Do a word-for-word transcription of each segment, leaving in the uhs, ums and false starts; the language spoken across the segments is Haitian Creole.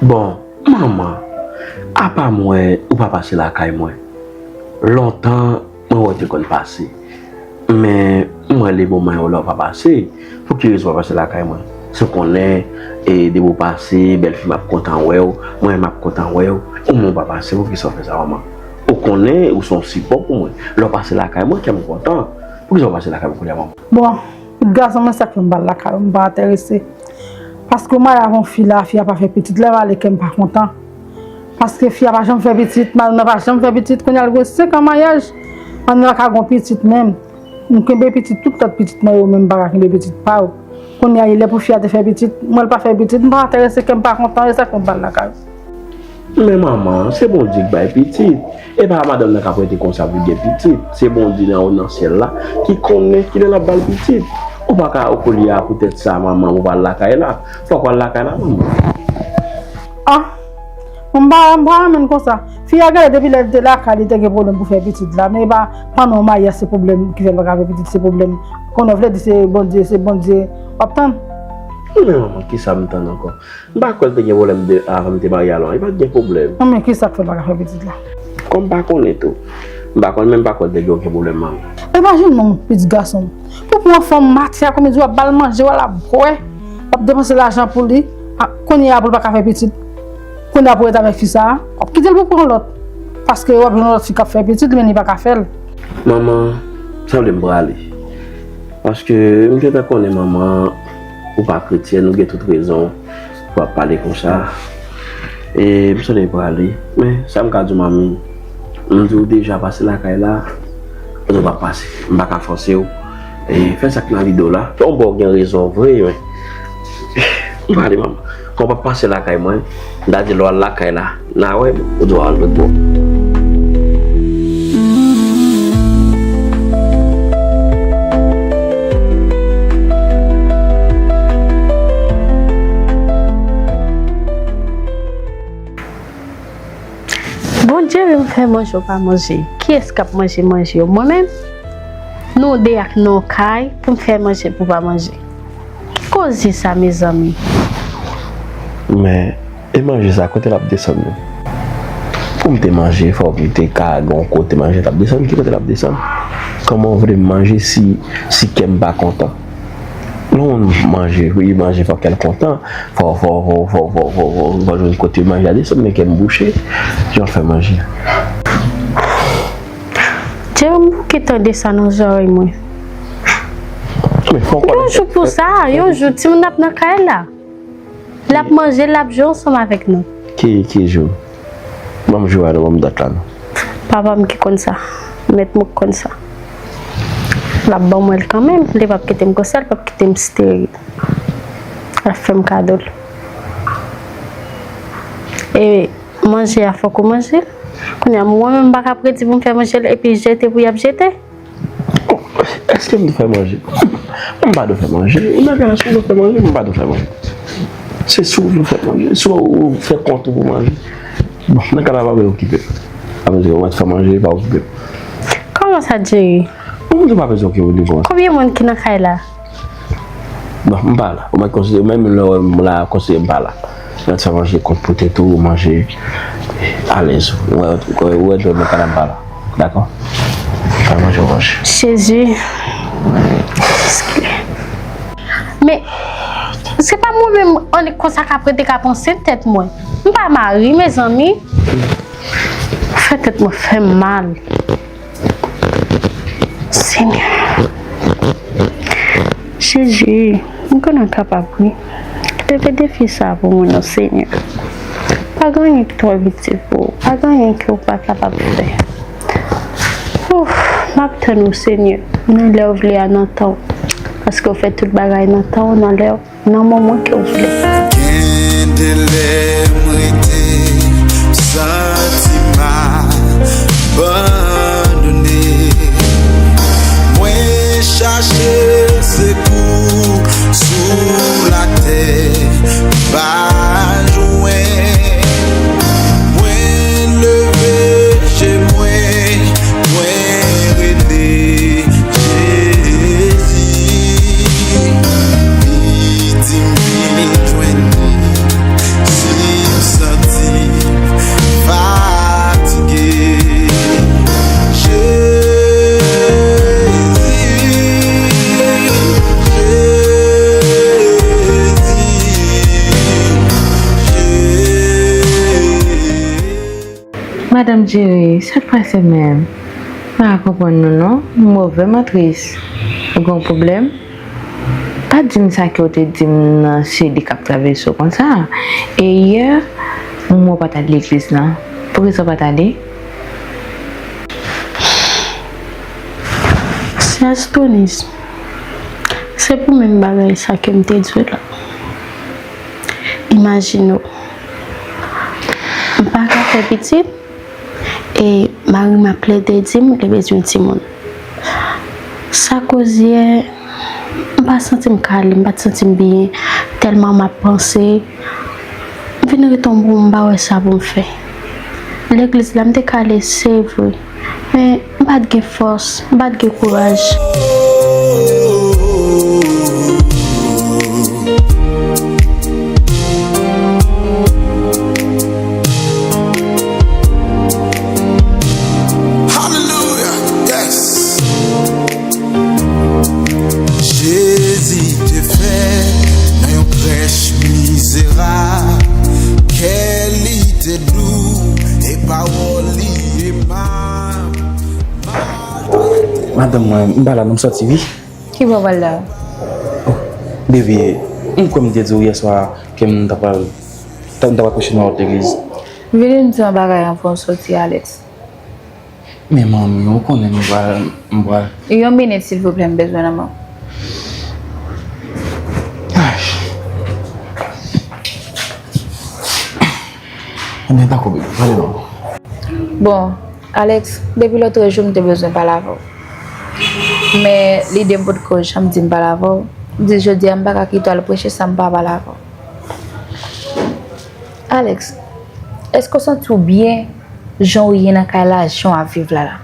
Bon, manman, apa m wè ou pa pase lakay mwen. Lontan, mwen wè w te konn pase. Men, m wè le moman yo la w pa pase. Pou ki rezon w pa pase lakay mwen? Si w konnen, e, depi w pase, bèlfi m ap kontan wè w, mwen m ap kontan wè w. Ou menm w pa pase, pou ki sa w fè sa, manman? Ou konnen, ou se yon sipò pou mwen. Lè w pase lakay mwen, kè m kontan. Pou ki sa w pase lakay mwen kounye a, manman? Bon, pitit gason mwen, sa k fè m pa al lakay ou, m pa enterese. Paske w marye avè yon fi la, fi a pa fè pitit, lè m ale kè m pa kontan. Paske fi a pa janm fè pitit, madanm nan pa janm fè pitit, kounye a l gen senk an maryaj, madanm nan pa ka gen yon pitit menm. M kenbe pitit, tout lòt pitit mwen yo, men m pa ka kenbe pitit pa yo. Kounye a, e lè pou fi a te fè pitit, m wè l pa fè pitit, m pa enterese, kè m pa kontan, e sa k fè m pa al lakay ou. Men manman, se Bondye k bay pitit. E pa madanm nan k ap rete konsa pou gen pitit. Se Bondye nan, nan syèl la ki konnen kilè l ap ba l pitit. Ou pa ka, o kolye a, poutèt sa, manman, ou pa al lakay la. Fòk w al lakay la, manman. Ah, m pa, m pa renmen l konsa. Fi a genlè depi lè l te lakay, li te gen pwoblèm pou fè pitit la. Men e pa, pandan w marye, se pwoblèm ki fè l pa ka fè pitit, se pwoblèm. Konnen w vle di se Bondye, se Bondye w ap tann? Men manman, kisa m tann ankò? M pa kwè l te gen pwoblèm de avan m te marye a non. Li pa t gen pwoblèm. Anben, kisa k fè l pa ka fè pitit la? Kòm m pa konnen tou. M pa konn, men m pa kwè l te gen okenn pwoblèm, manmi. Imajine non, pitit gason. Pou pran fanm maten a, konbyen di w ap ba l manje, w al ap bwè, w ap depanse lajan pou li. A, kounye a pou l pa ka fè pitit. Kounye a pou ret avèk fi sa a, w ap kite l pou pran lòt. Paske w ap jwenn lòt fi k ap fè pitit, men li pa ka fè l. Manman, sanble m prale. Paske m gentan konnen manman, ou pa kretyèn, ou gen tout rezon pou ap pale konsa. E m sanble m prale. Men, sa m ka di w, manmi, m di w deja pase lakay la, ou di w pa pase. M pa ka fòse w. E fè sa k nan lide w la. Fè yon bò w gen rezon vre, men. M prale, manman. Kòm w pa pase lakay mwen, m ta di lè w al lakay la, n a wè, ou di w al lòt bò. Bondye, wi, m fè manje, ou pa manje. Kiyès k ap manje manje yo? Mwen menm? Nou de ak nan yon kay pou m fè manje pou w pa manje. Koze sa, mezanmi. Men, e manje sa, kote l ap desann menm? Pou m te manje, fòk m te ka gen yon kote manje t ap desann. Ki kote l ap desann? Kòman w vle m manje si, si kè m pa kontan? Lè yon moun manje, wi, manje fòk kè l kontan. Fò, fò, fò jwenn kote manje a desann, men kè m bouche. Jan fè manje. Jerome, pou ki tande sa nan zòrèy mwen? Men fò w konnen. Yon jou pou sa, yon jou, timoun ap nan kay la. L ap manje, l ap jwe ansanm avèk nou. Ki, ki jou? Ban m jou a non, ban m dat la non. Papa m ki konn sa. Mèt mwen k konn sa. L ap ban mwen l kanmenm. Li p ap kite m konsa, li p ap kite m esteril. L ap fè m kado l. E manje a, fòk ou manje l. Kounye a, mwen menm, m pa ka predi pou m fè manje l, epi jete pou y ap jete. Bon, èske m dwe fè manje? M pa dwe fè manje. Ou nan relasyon, ou dwe fè manje, m pa dwe fè manje. Se si w vle fè manje, si w fè kont ou pou manje. Bon, nan ka la, pa bezwen okipe m. Pa bezwen, ou mèt fè manje, pa okipe m. Kòman sa, Jerry? Bon, m di w pa bezwen okipe m, li konsa. Konbyen moun ki nan kay la? Bon, m pa la. Ou mèt konsidere, menm lè w la, konsidere m pa la. Mèt fè manje kont pou tèt ou, manje alèz. Ou wè, ou wè, ou wè, mwen pa la, m pa la. Dakò? Fè manje, w manje. Jezi. Men, se pa mwen menm, annik konsa k ap rete k ap ansent tèt mwen. M pa mari, mezanmi. Fè tèt mwen fè m mal. Senyè. Jezi, m konnen w kapab, wi. Leve defi sa pou mwen, non, Senyè. Pa gen anyen ki twò difisil pou ou. Pa gen anyen ke w pa kapab fè. Ouf, m ap tann ou, Senyè. Nan lè w vle a, nan tan w. Paske w fè tout bagay nan tan w, nan lè w. Nan moman ke w vle. Gen de lè m rete, m santi m abandone. Mwen chache sekou sou latè, m pa jwenn. Mwen leve je mwen, mwen rele Jezi, li di m vin jwenn li. Si m Cheri, sa k pase menm? M pa ka konprann nou non. M wè w vrèman tris. Ou gen yon pwoblèm? Pa di m sa ke w te di m nan se li k ap travèse w konsa. E yè, m wè w pa t al legliz la. Poukisa w pa t ale? Sè Astonis, se pou menm bagay sa ke m te di w la. Imajine w, m pa ka fè pitit, e mari m ap plede di m li bezwen timoun. Sa koz yè, m pa santi m ka ale, m pa t santi m byen, tèlman m ap panse. M vin rete yon bout, m pa wè sa pou m fè. Legliz la, m te ka ale, se vre. Men, m pa t gen fòs, m pa t gen kouraj. Hallelujah, yes. Jezi te fèt nan yon krèch mizerab. Kè li te dou e pawòl li emab. Madanm mwen, m pa la non, m sòti wi. Ki bò w pral la? Oh, baby, m kwè m te di w yè swa ke m ta pral, ta, m ta pral preche nan lòt legliz. Vini m di yon bagay anvan w sòti, Alex. Men manmi, ou konnen m pral, m pral. Yon minit, silvouplè, m bezwen nan men w. Ay. Ebyen, dakò, baby, pale non. Bon, Alex, depi lòtrejou, m te bezwen pale avè w. Men, lide m potko janm di m pale avè w. M di, jodi a, m pa ka kite w al preche san m pa pale avè w. Alex, èske w santi w byen jan w ye nan kay la, jan w ap viv la la?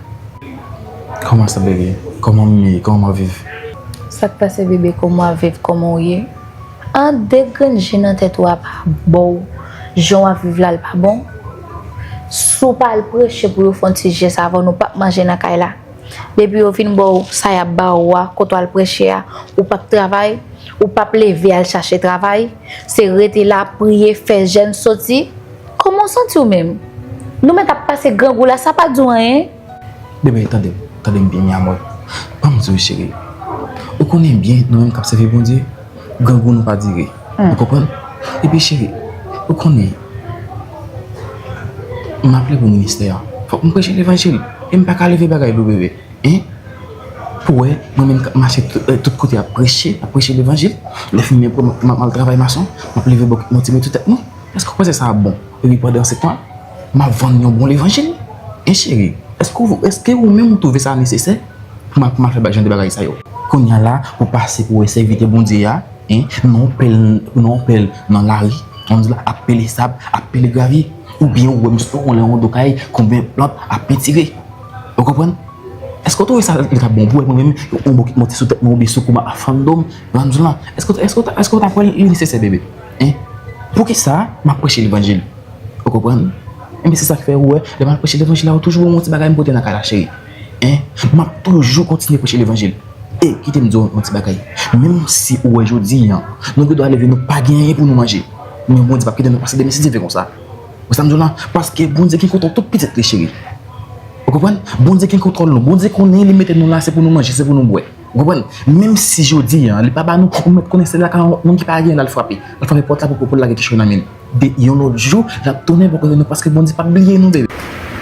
Kòman sa, bebe? Kòman m ye? Kòman m ap viv? Sa k pase, bebe? Kòman w ap viv? Kòman w ye? An de grenn je nan tèt ou a pa bon, jan w ap viv la, l pa bon. Si w pa al preche pou yo fè yon ti jès avè w, nou p ap manje nan kay la. Depi yo fin ba w sa y ap ba w a, kote w al preche a, ou p ap travay, ou p ap leve al chache travay, se rete la, priye, fè jèn, soti. Kòman w santi w menm? Nou mèt ap pase grangou la, sa pa di w anyen? Bebe, tande m, tande m byen, mi amor. Ban m di w, cheri. Ou konnen byen, nou menm k ap sèvi Bondye, grangou nou pa dire. Ou konprann? Epi cheri, ou konnen, m aple pou ministè a. Fòk m preche levanjil. E m pa ka leve bagay dou, bebe. Hein? Pou wè, mwen menm k ap mache tout, euh, tout kote ap preche, ap preche levanjil. Lè fini, m, m, m al travay mason, m ap leve bòkit mwen, tire tout tèt mwen. Èske w panse sa ap bon? Epi pandan se tan, m ap vann yon bon levanjil. Hein, cheri? Èske w, èske ou menm ou twouve sa nesesè pou m al, pou m al fè ba-, jan de bagay sa yo? Kounye a la, pou pase pou wè sèvitè Bondye a, hein, nan yon pèl, nan yon pèl nan lari, on di la, ap pele sab, ap pele gravye, oubyen ou wè m sou yon lè yon do kay, konbyen plant ap pentire. Ou konprann? Èske w twouve sa li t ap bon pou wè mwen menm, yon bòkit mwen te sou tèt mwen, oubyen sou kou m ap fann do m, ban m di w la? Èske, èske, èske w t ap wè l nesesè, bebe? Hein? Poukisa m ap preche levanjil? Ou konprann? Enben, se sa k fè ou wè, lè m al preche levanjil la, ou toujou wè yon ti bagay m pote nan kay la, cheri. Hein? M ap toujou kontinye preche levanjil. E, kite m di w yon ti bagay. Menm si ou wè jodi a, nou gen dwa leve, nou pa gen anyen pou nou manje. Men Bondye p ap kite nou pase demen si Dye vle konsa. Ou sa m di w la? Paske Bondye gen kontwòl tout pitit li, cheri. Ou konprann? Bondye gen kontwòl nou. Bondye konnen li mete nou la, se pou nou manje, se pou nou bwè. Ou konprann? Menm si jodi a, li pa ba nou, ou mèt konnen se lakay yon moun ki pa gen, l al frape. L al frape pòt la pou, pou, pou l lage kèchòy nan men l. De, yon lòt jou, l ap tounen bò kote nou, paske Bondye p ap bliye nou, bebe.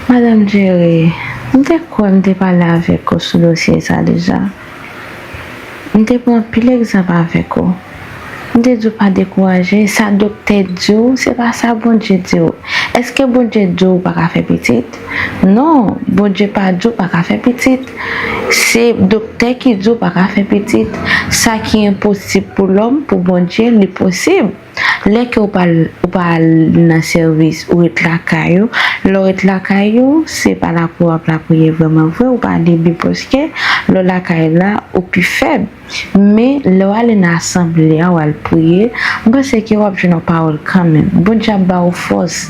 Madanm Jerry, m te kwè m te pale avèk ou sou dosye sa deja. M te pran anpil egzanp avèk ou. M te di w pa dekouraje, sa doktè di w, se pa sa Bondye di w. Èske Bondye di w pa ka fè pitit? Non, Bondye pa di w pa ka fè pitit. Se doktè ki di w pa ka fè pitit. Sa ki enposib pou lòm, pou Bondye, li posib. Lè ke w pa al, ou pa al nan sèvis, ou ret lakay ou. Lè w ret lakay ou, se pa lapriyè w ap lapriyè vrèman vre, ou pa debit paske lè w lakay la, ou pi fèb. Men, lè w ale nan asanble a, w al priye, m panse ke w ap jwenn yon pawòl kanmenm. Bondye ap ba w fòs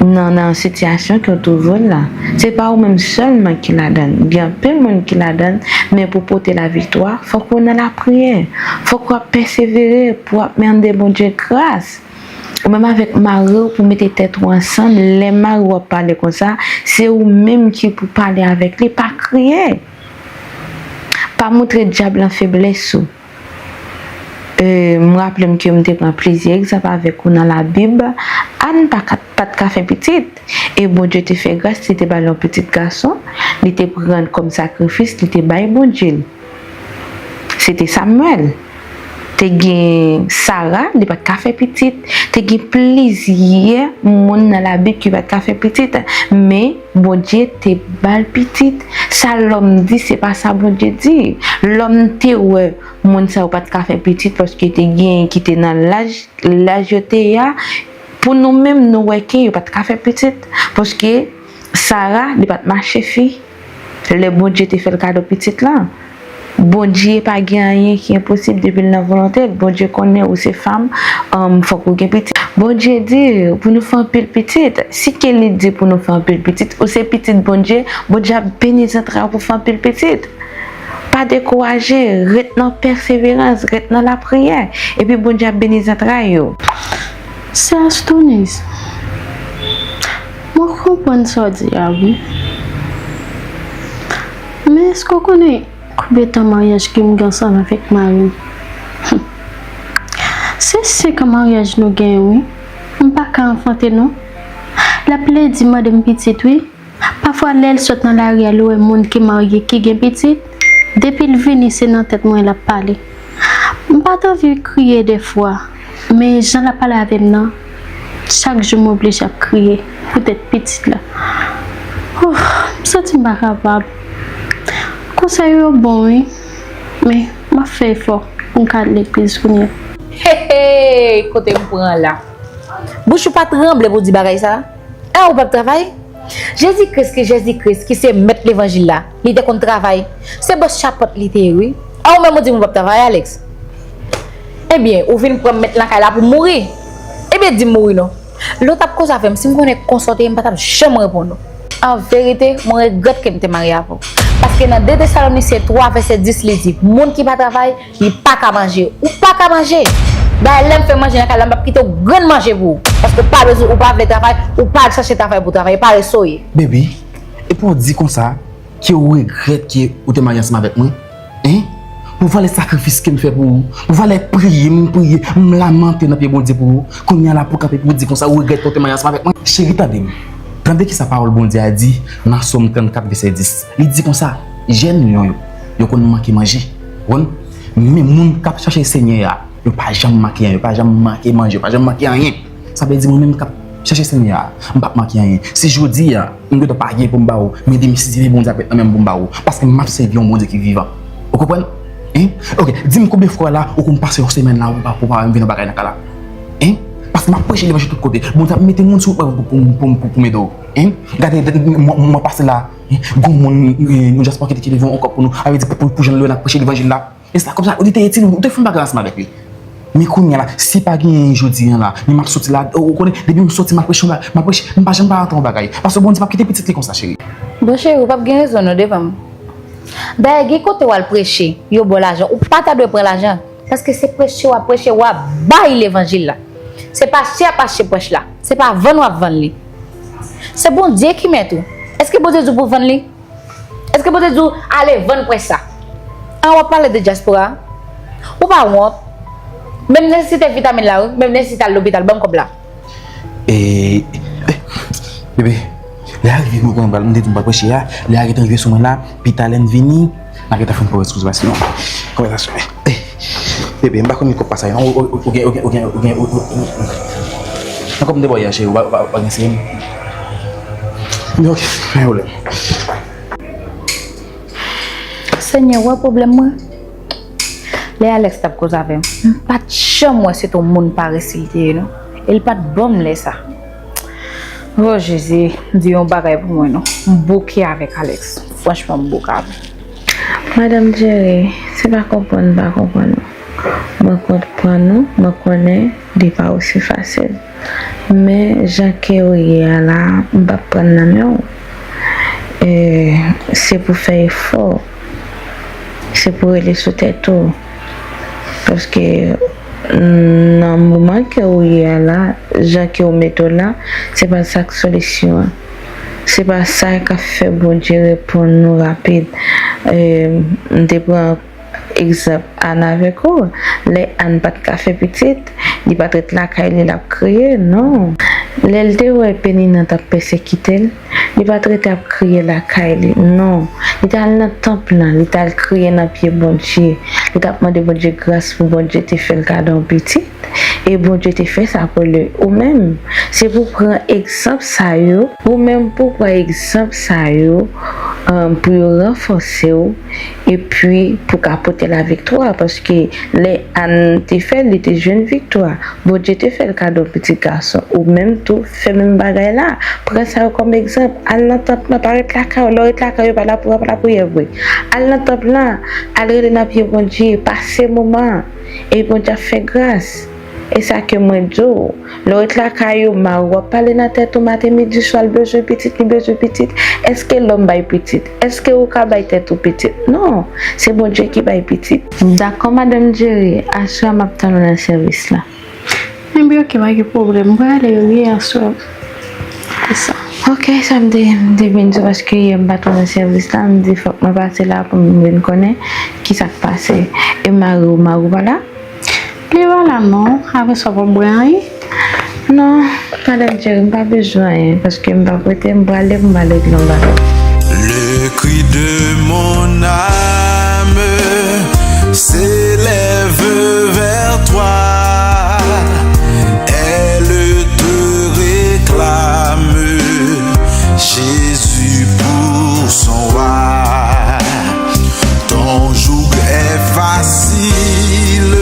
nan, nan sitiyasyon ke w twouve w la. Se pa ou menm sèlman ki ladan l. Gen anpil moun ki ladan l, men pou pote laviktwa, fòk ou nan lapriyè. Fòk w ap pèsevere pou w ap mande Bondye gras. Ou menm avèk mari w pou mete tèt ou ansanm, lè mari w ap pale konsa, se ou menm ki pou pale avèk li, pa kriye. Pa montre dyab lan feblès ou. E, m raple m ke m te pran plizyè egzanp avèk ou nan Labib. Ann pa ka, pa t ka fè pitit, e Bondye te fè gras, li te ba l yon pitit gason, li te pran l kòm sakrifis, li te bay Bondye l. Se te Samyèl. Te gen Sara, li pa t ka fè pitit. Te gen plizyè moun nan Labib ki pa t ka fè pitit. Men, Bondye te ba l pitit. Sa lòm di, se pa sa Bondye di. Lòm te wè moun sa yo pa t ka fè pitit paske te gen ki te nan laj, laj yo te ye a. Pou nou menm, nou wè ke yo pa t ka fè pitit. Paske Sara, li pa t mache fi. Lè Bondye te fè l kado pitit lan. Bondye pa gen anyen ki enposib depi l nan volonte l. Bondye konnen ou se fanm, um, fòk ou gen pitit. Bondye di pou nou fè anpil pitit. Si ke li di pou nou fè anpil pitit, ou se pitit Bondye, Bondye ap beni zantray ou pou fè anpil pitit. Pa dekouraje, ret nan pèseverans, ret nan lapriyè, epi Bondye ap beni zantray ou. Sè Astonis, mwen konprann sa w di a, wi. Men èske w konnen konbyen tan maryaj ke m gen ansanm avèk mari m? Se senk an maryaj nou genyen, wi. M pa ka anfante, non. L ap ledi mande m pitit, wi. Pafwa, lè l sot nan lari a, li wè moun ki marye, ki gen pitit, depi l vini, se nan tèt mwen l ap pale. M pa t anvi kriye dèfwa, men jan l ap pale avè m nan, chak jou m oblije ap kriye poutèt pitit la. Ouf, m santi m pa kapab. Konsèy ou yo bon, wi, men m ap fè efò pou m ka al legliz kounye a. Hey, hey, kote m pran la? Bouch ou pa tranble pou di bagay sa? A, ou p ap travay? Jezi Kris ki Jezi Kris, ki se mèt levanjil la, li te konn travay. Se bòs chapant li te ye, wi. A, ou menm ou di m ou p ap travay, Alex? Ebyen, ou vin pran m met lakay la pou mouri. Ebyen, di m mouri non. Lè w t ap koze avè m, si m konnen konsa w te ye, m pa t ap janm reponn ou. An verite, mwen regrèt ke m te marye avè w. Paske nan de Tesalonisyen twa vèsè dis, li di, moun ki pa travay, li pa ka manje. Ou pa ka manje. Dayè, lè m fè manje nan kay la, m p ap kite w grenn manje pou ou. Paske w pa bezwen, ou pa vle travay, ou pa al chache travay pou w travay, parese w ye. Baby, epi w di konsa ke w regrèt ke ou te marye ansanm avèk mwen? Hein? Pou valè sakrifis ke m fè pou ou, pou valè priye m priye, m lamante nan pye Bondye pou ou, kounye a la pou w kanpe pou w di konsa ou regrèt ke w te marye ansanm avèk mwen? Cheri, tande m. Tande kisa pawòl Bondye a di nan Sòm trannkat vèsè dis. Li di konsa, jèn lyon yo, yo konn manke manje. Ou konprann? Men moun k ap chache Senyè a, yo pa janm manke anyen, yo pa janm manke manje, yo pa janm manke anyen. Sa vle di mwen menm k ap chache Senyè a, m p ap manke anyen. Si jodi a, m gendwa pa gen pou m ba ou, men demen si Dye vle Bondye ap met nan men m pou m ba ou. Paske m ap sèvi yon Bondye ki vivan. Ou konprann? Hein? Ok, di m konbyen fwa la ou konn pase yon semèn la ou pa, ou pa vin yon bagay nan kay la? Hein? Paske m ap preche levanjil tout kote. Bondye ap mete moun sou wout mwen pou, pou, pou, pou, pou m ede w. Hein? Gade, gade, mwen, mwen pase la, hein? Gon moun, eh, yon dyaspora ki te, ki te leve yon kòb pou nou. A vle di pou, pou, pou jan nou leve n ap preche levanjil la. E sa, kòb sa, ou te itil, ou te fè yon bagay ansanm avèk li. Men kounye a la, si pa genyen jodi a la, men m ap soti la, ou, ou konnen, depi m soti, m ap preche, m ap preche, m pa janm pa rantre yon bagay. Paske Bondye p ap kite pitit li konsa, cheri. Bon, cheri, ou p ap gen rezon non devan m. Dayè, gen kote w al preche, yo ba w lajan, ou pa ta dwe pran lajan. Paske se preche w ap preche, w ap bay levanjil la. Se pastè ap achte prèch la. Se pa vann w ap vann li. Se Bondye ki mèt ou. Èske Bondye di w pou w vann li? Èske Bondye di w ale vann prèch sa? An w ap pale de dyaspora? Ou pa wont? Menm nesesite vitamin la wi, menm nesesite al lopital, ban m kòb la. E, e, bebe, lè a rive mwen konnen m pral, m te di m pral preche a, lè a gentan rive sou mwen la, pita lè n vini, n a gentan fin pran reskouzasyon. Konvèsasyon. E, bebe, m pa konn kòb pa sa non, ou, ou, ou gen, ou gen, ou gen, ou gen, ou, ou, ou, nan kòb m te ba w yè cheri, ou pa, ou pa, ou pa gen siy. Men ok, pa gen pwoblèm. Senyè, ou wè pwoblèm mwen? Lè Alex t ap koze avè m, m pa t janm wè se t on moun parese li te ye non. E l pa t ban m lè sa. O Jezi, di yon bagay pou mwen non. M bouke avèk Alex. Franchman, m bouke avè l. Madanm Jerry, se pa konprann m pa konprann ou. Mwen konprann ou, mwen konnen li pa osi fasil. Men jan ke w ye a la, m p ap pran nan men w. E, se pou fè efò. Se pou rele sou tèt ou. Paske Nan moman ke ou ye a la, jan ke ou mete w la, se pa sa k solisyon an. Se pa sa k ap fè Bondye reponn nou rapid. E, m te pran egzanp Ann avèk ou. Lè Ann pa t ka fè pitit, li pa t ret lakay li, l ap kriye, non. Lè l te wè Penina t ap pèsekite l, li pa t rete ap kriye lakay li, non. Li t al nan tanp lan, li t al kriye nan pye Bondye. Li t ap mande Bondye gras pou Bondye te fè l kado yon pitit. E Bondye te fè sa pou li. Ou menm, se pou pran egzanp sa yo. Ou menm pou pran egzanp sa yo, um, pou yo ranfòse w, epi pou ka pote laviktwa. Paske lè Ann te fè l, li te jwenn viktwa. Bondye te fè l kado pitit gason. Ou menm tou, fè menm bagay la. Pran sa yo kòm egzanp. Al nan tanp lan, pa ret lakay ou. Lè w ret lakay ou, pa lapriyè, pa lapriyè vre. Al nan tanp lan, al rele nan pye Bondye, pase moman an. E Bondye ap fè gras. E sa ke mwen di w, lè w ret lakay ou, mari w ap pale nan tèt ou maten, midi, swa, l bezwen pitit, li bezwen pitit. Èske lòm bay pitit? Èske ou ka bay tèt ou pitit? Non, se Bondye ki bay pitit. Dakò, madanm Jerry, aswè a m ap tann ou nan sèvis la. Enben, oke, pa gen pwoblèm. M prale, wi, aswè. Se sa. Oke, sa m te, m te vin di w paske yè m pa t nan sèvis la, m di fòk mwen pase la pou m vin konnen ki sa k pase. E mari w, mari w pa la? Li pa la non, apre sa w p ap bwè anyen? Non, madanm Jerry, m pa bezwen anyen, paske m p ap rete, m prale pou m al regle yon bagay. Le cri de mon âme s'élève vers toi, elle te réclame, Jésus pour son roi. Ton joug est facile,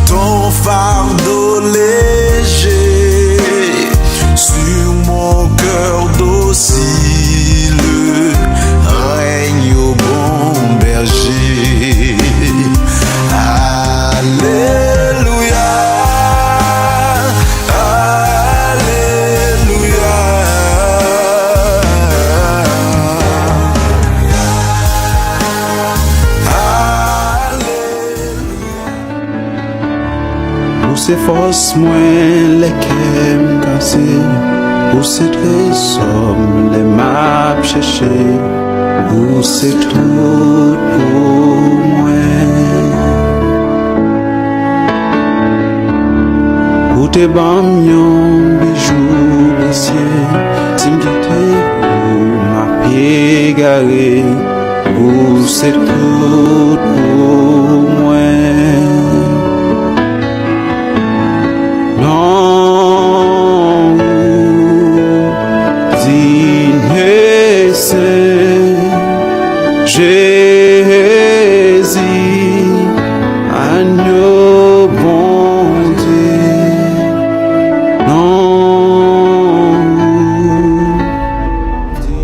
ton fardeau léger. Sur mon cœur docile, règne au bon berger. Alléluia. Alelouya. Alelouya. Ou se fòs mwen lè kè m kase. Ou se trezò m lè m ap chèche. Ou se tout pou mwen. Ou te ban m yon bijou presye. Si m kite ou, m ap egare. Ou se tout pou mwen. Non ou digne sen, Jezi, agno Bondye. Non ou digne.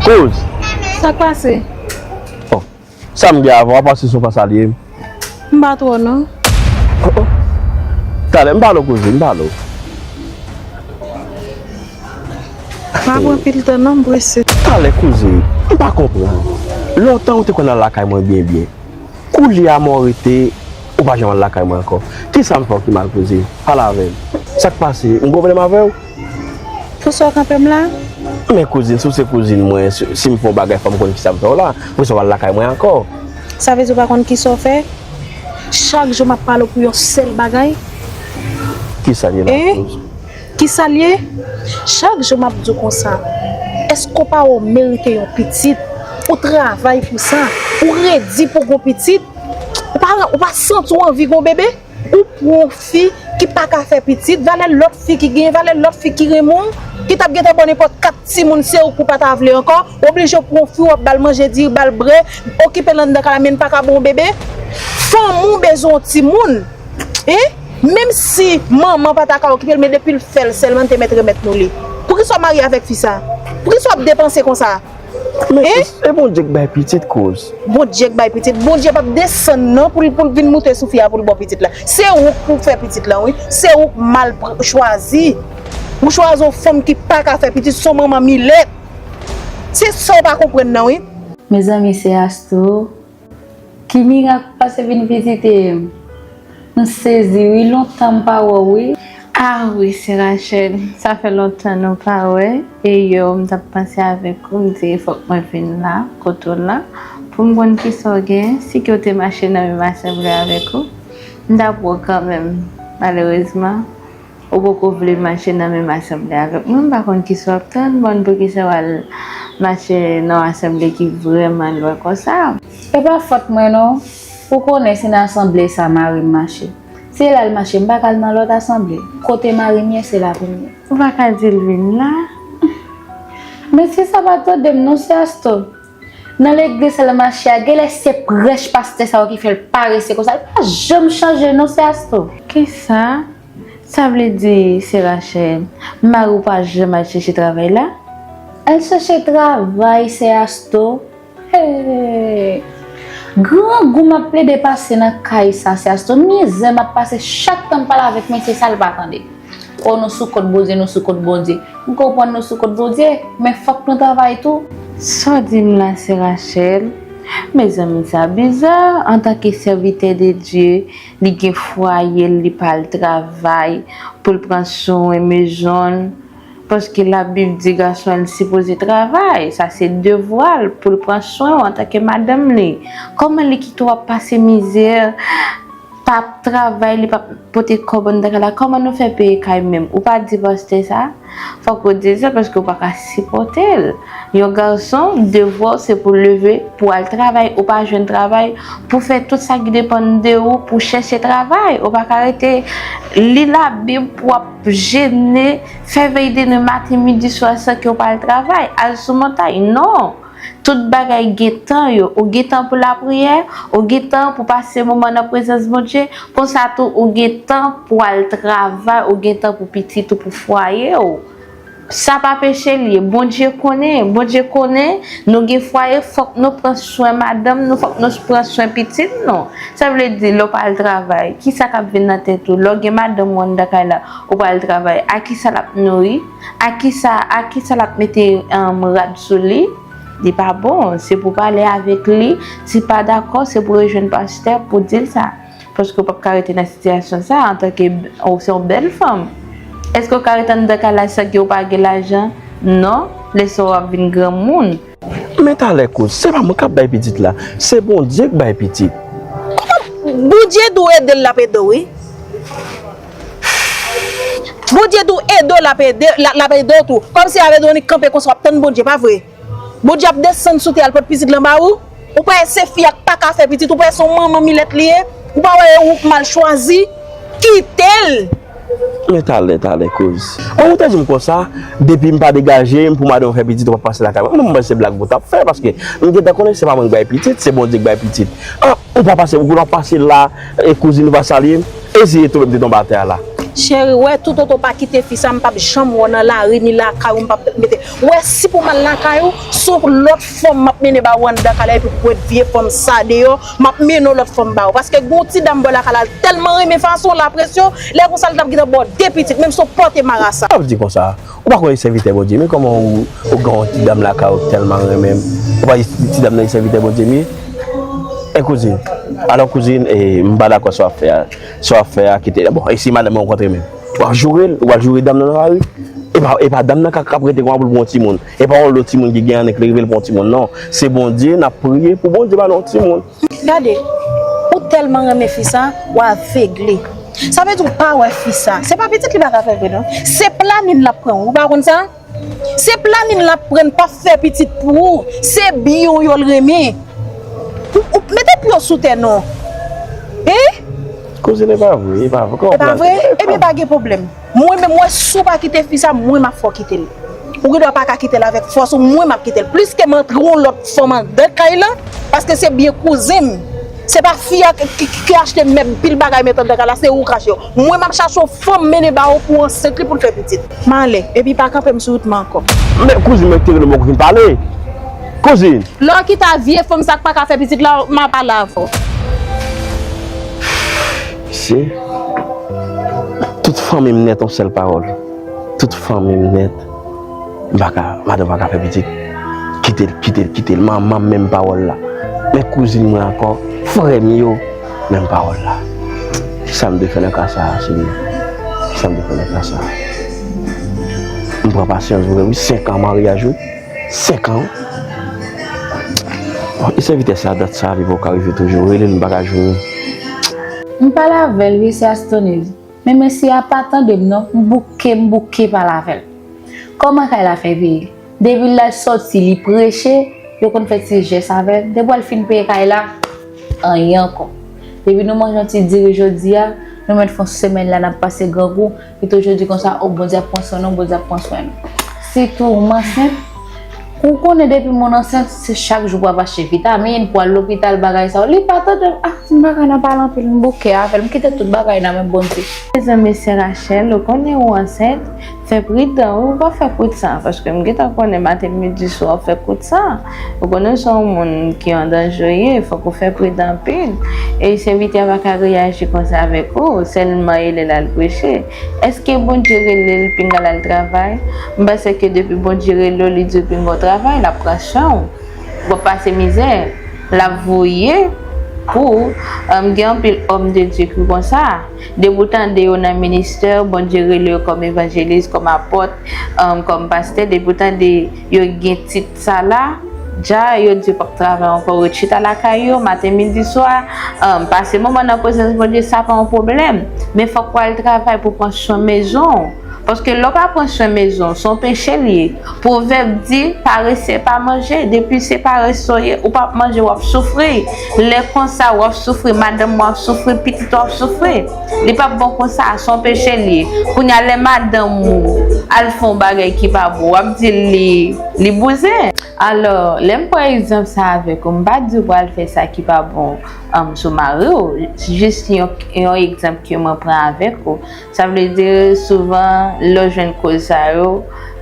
Kouz. Sa k pase? Oh. Sa m gen avè w, apa se sou pa salye m? M pa twò non. Oh, oh. Talè, m pale w kouzin, m pale w. Pa pran pil tan non, m prese. Talè kouzin, m pa konprann. Lontan ou te konn al lakay mwen byen byen. Koulye a mò rete, ou pa janm al lakay mwen ankò. Kisa m fè w ki mal kouzin? Pale avè m. Sa k pase? M gen pwoblèm avè w? Pou sa w kanpe m la? Men kouzin, si w se kouzin mwen, si, si m fè yon bagay, fò m konn kisa m fè w la. Pou sa w al lakay mwen ankò. Sa vle di w pa konn kisa w fè? Chak jou m ap pale w pou yon sèl bagay. Kisa l ye la? Hein? Kisa l ye? Chak jou m ap di w konsa. Èske w pa wè w merite yon pitit? Ou travay pou sa. Ou redi pou gon pitit? Ou pa, ou pa santi w anvi gon bebe? Ou pran yon fi ki pa ka fè pitit, valè lòt fi ki genyen, valè lòt fi ki renmen w, ki t ap gentan ba w nenpòt kat timoun, se ou k ou pa ta vle ankò, ou oblije pran yon fi, w ap ba l manje, diri, ba l bwè, okipe l anndan kay la, men l pa ka ba w bebe. Fanmi w bezwen yon timoun. Hein? Menm si manman pa ta ka okipe l, men depi l fè l sèlman, l te mèt remèt nou li. Poukisa w marye avèk fi sa? Poukisa w ap depanse konsa? Men e Bondye k bay pitit kouz. Bondye k bay pitit. Bondye p ap desann non pou l pou l vin moute sou fi a pou l ba w pitit la. Se ou k pou fè pitit lan wi. Se ou k mal chwazi. Ou chwazi yon fanm ki pa ka fè pitit, se yon manman milèt. Se sa w pa konprann nan wi. Mezanmi, se Astro. Ki mirak ou pase vin vizite m? M sezi wi, lontan m pa wè w wi. Ah wi, se Rachel. Sa fè lontan nou pa wè. E yè m t ap panse avèk ou, m di fòk mwen vin la, kote w la, pou m konn kisa w gen, si ke w te mache nan menm asanble avèk ou, m t ap wè w kanmenm. Malerezman, ou poko vle mache nan menm asanble avèk mwen, m pa konn kisa w ap tann, bon, poukisa w al mache nan yon asanble ki vrèman lwen konsa? E pa fòt mwen non, ou konnen se nan asanble sa mari m mache. Se la l mache, m pa ka al nan lòt asanble. Kote mari m ye, se la pou m ye. Ou pa ka di l vin la? Men si sa pa tande m non, se Astro. Nan legliz l mache a, genlè se prèch pastè sa yo ki fè l parese konsa. Li pa janm chanje non, se Astro. Kisa? Sa vle di, se Rachel, mari w pa janm al chèche travay la? Al chèche travay, se Astro. Hey! Grangou m ap plede pase nan kay sa, se Astro. Mizè m ap pase chak tan m pale avèk mesye sa, l pa tande. O, nou sou kont Bondye, nou sou kont Bondye. M konprann nou sou kont Bondye, men fòk nou travay tou. Sa w di m la, se Rachel? Mezanmi, sa biza. Antanke sèvitè de Dye, li gen fwaye l, li pa al travay pou l pran swen mezon l. Paske Labib di gason an sipoze travay. Sa se devwa l pou l pran swen w antanke madanm li. Kòman li kite w ap pase mizè? P ap travay, li p ap pote kòb anndan kay la. Kòman nou fè peye kay menm? Ou pa di pastè sa? Fòk ou di l sa paske ou pa ka sipòte l. Yon gason, devwa w se pou leve, pou al travay. Ou pa jwenn travay, pou fè tout sa ki depann de ou, pou chèche travay. Ou pa ka rete li Labib pou w ap jene, fè vèy de nwi maten, midi, swa san ke w pa al travay. Al sou montay. Non! Tout bagay gen tan yo. Ou gen tan pou lapriyè, ou gen tan pou pase moman nan prezans Bondye. Konsa tou, ou gen tan pou al travay, ou gen tan pou pitit ou, pou fwaye w. Sa pa peche l ye. Bondye konnen, Bondye konnen nou gen fwaye, fòk nou pran swen madanm nou, fòk nou pran swen pitit nou. Sa vle di, lè w pa al travay, kisa k ap vin nan tèt ou? Lè w gen madanm ou anndan kay la, ou pa al travay, a kisa l ap nouri? A kisa, a kisa l ap mete, um, rad sou li? Li pa bon. Se pou pale avèk li. Si pa dakò, se pou rejwenn pastè pou di l sa. Paske w p ap ka rete nan sitiyasyon sa a antanke w se yon bèl fanm. Èske w ka rete anndan kay la san ke w pa gen lajan? Non. Lè sa w ap vin granmoun. Men talè kouz, se pa mwen k ap bay pitit la, se Bondye k bay pitit. Kòman Bondye di w ede l, l ap ede w wi. Bondye di w ede w, l ap ede, l ap ede w tou. Kòmsi avè Dominik kanpe konsa w ap tann Bondye, pa vre? Bondye ap desann sou tè al pote pitit lan ba ou. Ou pa wè se fi a k pa ka fè pitit, ou pa wè se yon manman milèt li ye. Ou pa wè e ou k mal chwazi. Kite l. Men talè, talè kouz. Bon, ou te di m konsa, depi m pa degaje m pou madanm fè pitit, ou pa pase lakay mwen. Mwen, mwen se blag ou t ap fè, paske m gentan konnen se pa mwen k bay pitit, se Bondye k bay pitit. Ah, ou pa pase, ou pa pase la, e kouzin ou pa salye m, e si tou m te tonbe atè a la. Cheri, wè tout oto pa kite fi sa, m p ap janm wè w nan lari ni lakay ou, m p ap mete. Wè si pou m al lakay ou, se yon lòt fanm m ap mennen ba ou anndan kay la, epi pou wè vye fanm sa deyò, m ap mennen yon lòt fanm ba ou. Paske gen yon ti dam bò lakay la, l tèlman renmen fason l apresye w, lè konsa l t ap gentan ba w de pitit, menm si w pòte marasa. Sa w ap di konsa? Ou pa konn e sèvitè Bondye m ye, kòman ou, ou gen yon ti dam lakay ou k tèlman renmen m? Ou pa di ti dam nan e sèvitè Bondye m ye? E kouzin, alò kouzin, e, m pa dakò sa w ap fè a. Sa w ap fè a, kite l. Bon, e si madanm ou rankontre menm? W ap joure l, w al joure dam nan nan lari? E pa, e pa dam nan k ap, k ap rete konsa pou l pran yon timoun. E pa yon lòt timoun ki gen annèk li rive l pran yon timoun, non. Se Bondye, n ap priye pou Bondye ba nou yon timoun. Gade, ou tèlman renmen fi sa, w avegle. Sa vle di w pa wè fi sa. Se pa pitit li pa ka fè vre non. Se planin l ap pran wi, ou pa konn sa? Se planin l ap pran, l p ap fè pitit pou ou. Se byen w yo l renmen. Ou, ou mete pye w sou tè non. Hein? Kouzin, e pa vre, e pa vre. E pa vre? Ebyen pa gen pwoblèm. Mwen menm, wè si w pa kite fi sa, mwen m ap fè w kite l. Ou gendwa pa ka kite l avèk fòs ou, mwen m ap kite l. Pliske m antre yon lòt fanm anndan kay lan, paske se byen kouzen m. Se pa fi a ki, ki, ki achte mèb, pil bagay met anndan kay la, se ou k achte yo. Mwen, m ap chache yon fanm mennen ba ou pou ansent li pou l fè pitit. M ale, epi pa kanpe m sou wout mwen ankò. Men kouzin mwen ki te rele mwen pou vin pale. Kouzin! Lè w kite a vye fanm sa k pa ka fè pitit la, m a pale avè w. Se tout fanmi m nèt yon sèl pawòl. Tout fanmi m nèt. M pa ka, madanm pa ka fè pitit. Kite l, kite l, kite l. Manman m menm pawòl la. Men kouzin mwen ankò, frè m yo, menm pawòl la. Kisa m te fè nan ka sa a, Senyè? Kisa m te fè nan ka sa a? M pran pasyans vre wi, senk an maryaj wi. Senk an wi. Bon, e sèvitè sa, dat sa, li poko rive toujou. Rele l, m pa ka jwenn li. M pale avè l wi, se Astoniz. Men mesye a pa tande m non, m bouke, m bouke pale avè l. Kòman kay la fè veye? Depi l al sòti, li preche, yo konn fè ti jès avè l. Depi w al fin peye kay la, anyen ankò. Depi nou manje yon ti diri jodi a, nou mèt fè yon semèn la n ap pase grangou, li toujou di konsa, o Bondye ap pran swen nou, Bondye ap pran swen nou. Sitou m ansent, ou konnen depi moun ansent, se chak jou pou ap achte vitamin, pou al lopital, bagay sa yo. Li pa tande m, ah, m pa ka nan pale anpil, m bouke avè l, m kite tout bagay nan men Bondye. Mezanmi, sè Rachel, ou konnen ou ansent, fè pridan wi, ou pa fè kout san, paske m gentan konnen maten, midi, swa w ap fè kout san. Ou konnen w se yon moun ki an danje w ye, fòk ou fè pridan anpil. E sèvitè a pa ka reyaji konsa avèk ou, sèlman e lè l al preche. Èske Bondye rele l pinga l al travay? M panse ke depi Bondye rele w, li di w pinga w travay, l ap pran swen w. W ap pase mizè, l ap voye pou, um, gen anpil òm de Dye ki konsa. Depi w tande yo nan ministè, Bondye rele yo kòm evanjelis, kòm apòt, um, kòm pastè, depi w tande yo gen tit sa la, dja yo di yo p ap travay ankò, yo chita lakay yo, maten, midi, swa, um, pase moman nan prezans Bondye, sa pa yon pwoblèm. Men fòk w al travay pou pran swen mezon w. Paske lè w pa pran swen mezon w, se yon peche l ye. Pwovèb di, parese pa manje. Depi se parese w ye, ou p ap manje, w ap soufri. Lè konsa, w ap soufri, madanm ou ap soufri, pitit ou ap soufri. Li p ap bon konsa, se yon peche l ye. Kounye a, lè madanm ou al fè yon bagay ki pa bon, w ap di l li, li bouzen. Alò, lè m pran egzanp sa avèk ou, m pa di w pou al fè sa ki pa bon, um, sou mari w. Jis yon, yon egzanp ke mwen pran avèk ou. Sa vle di, souvan, lè w jwenn koz sa yo,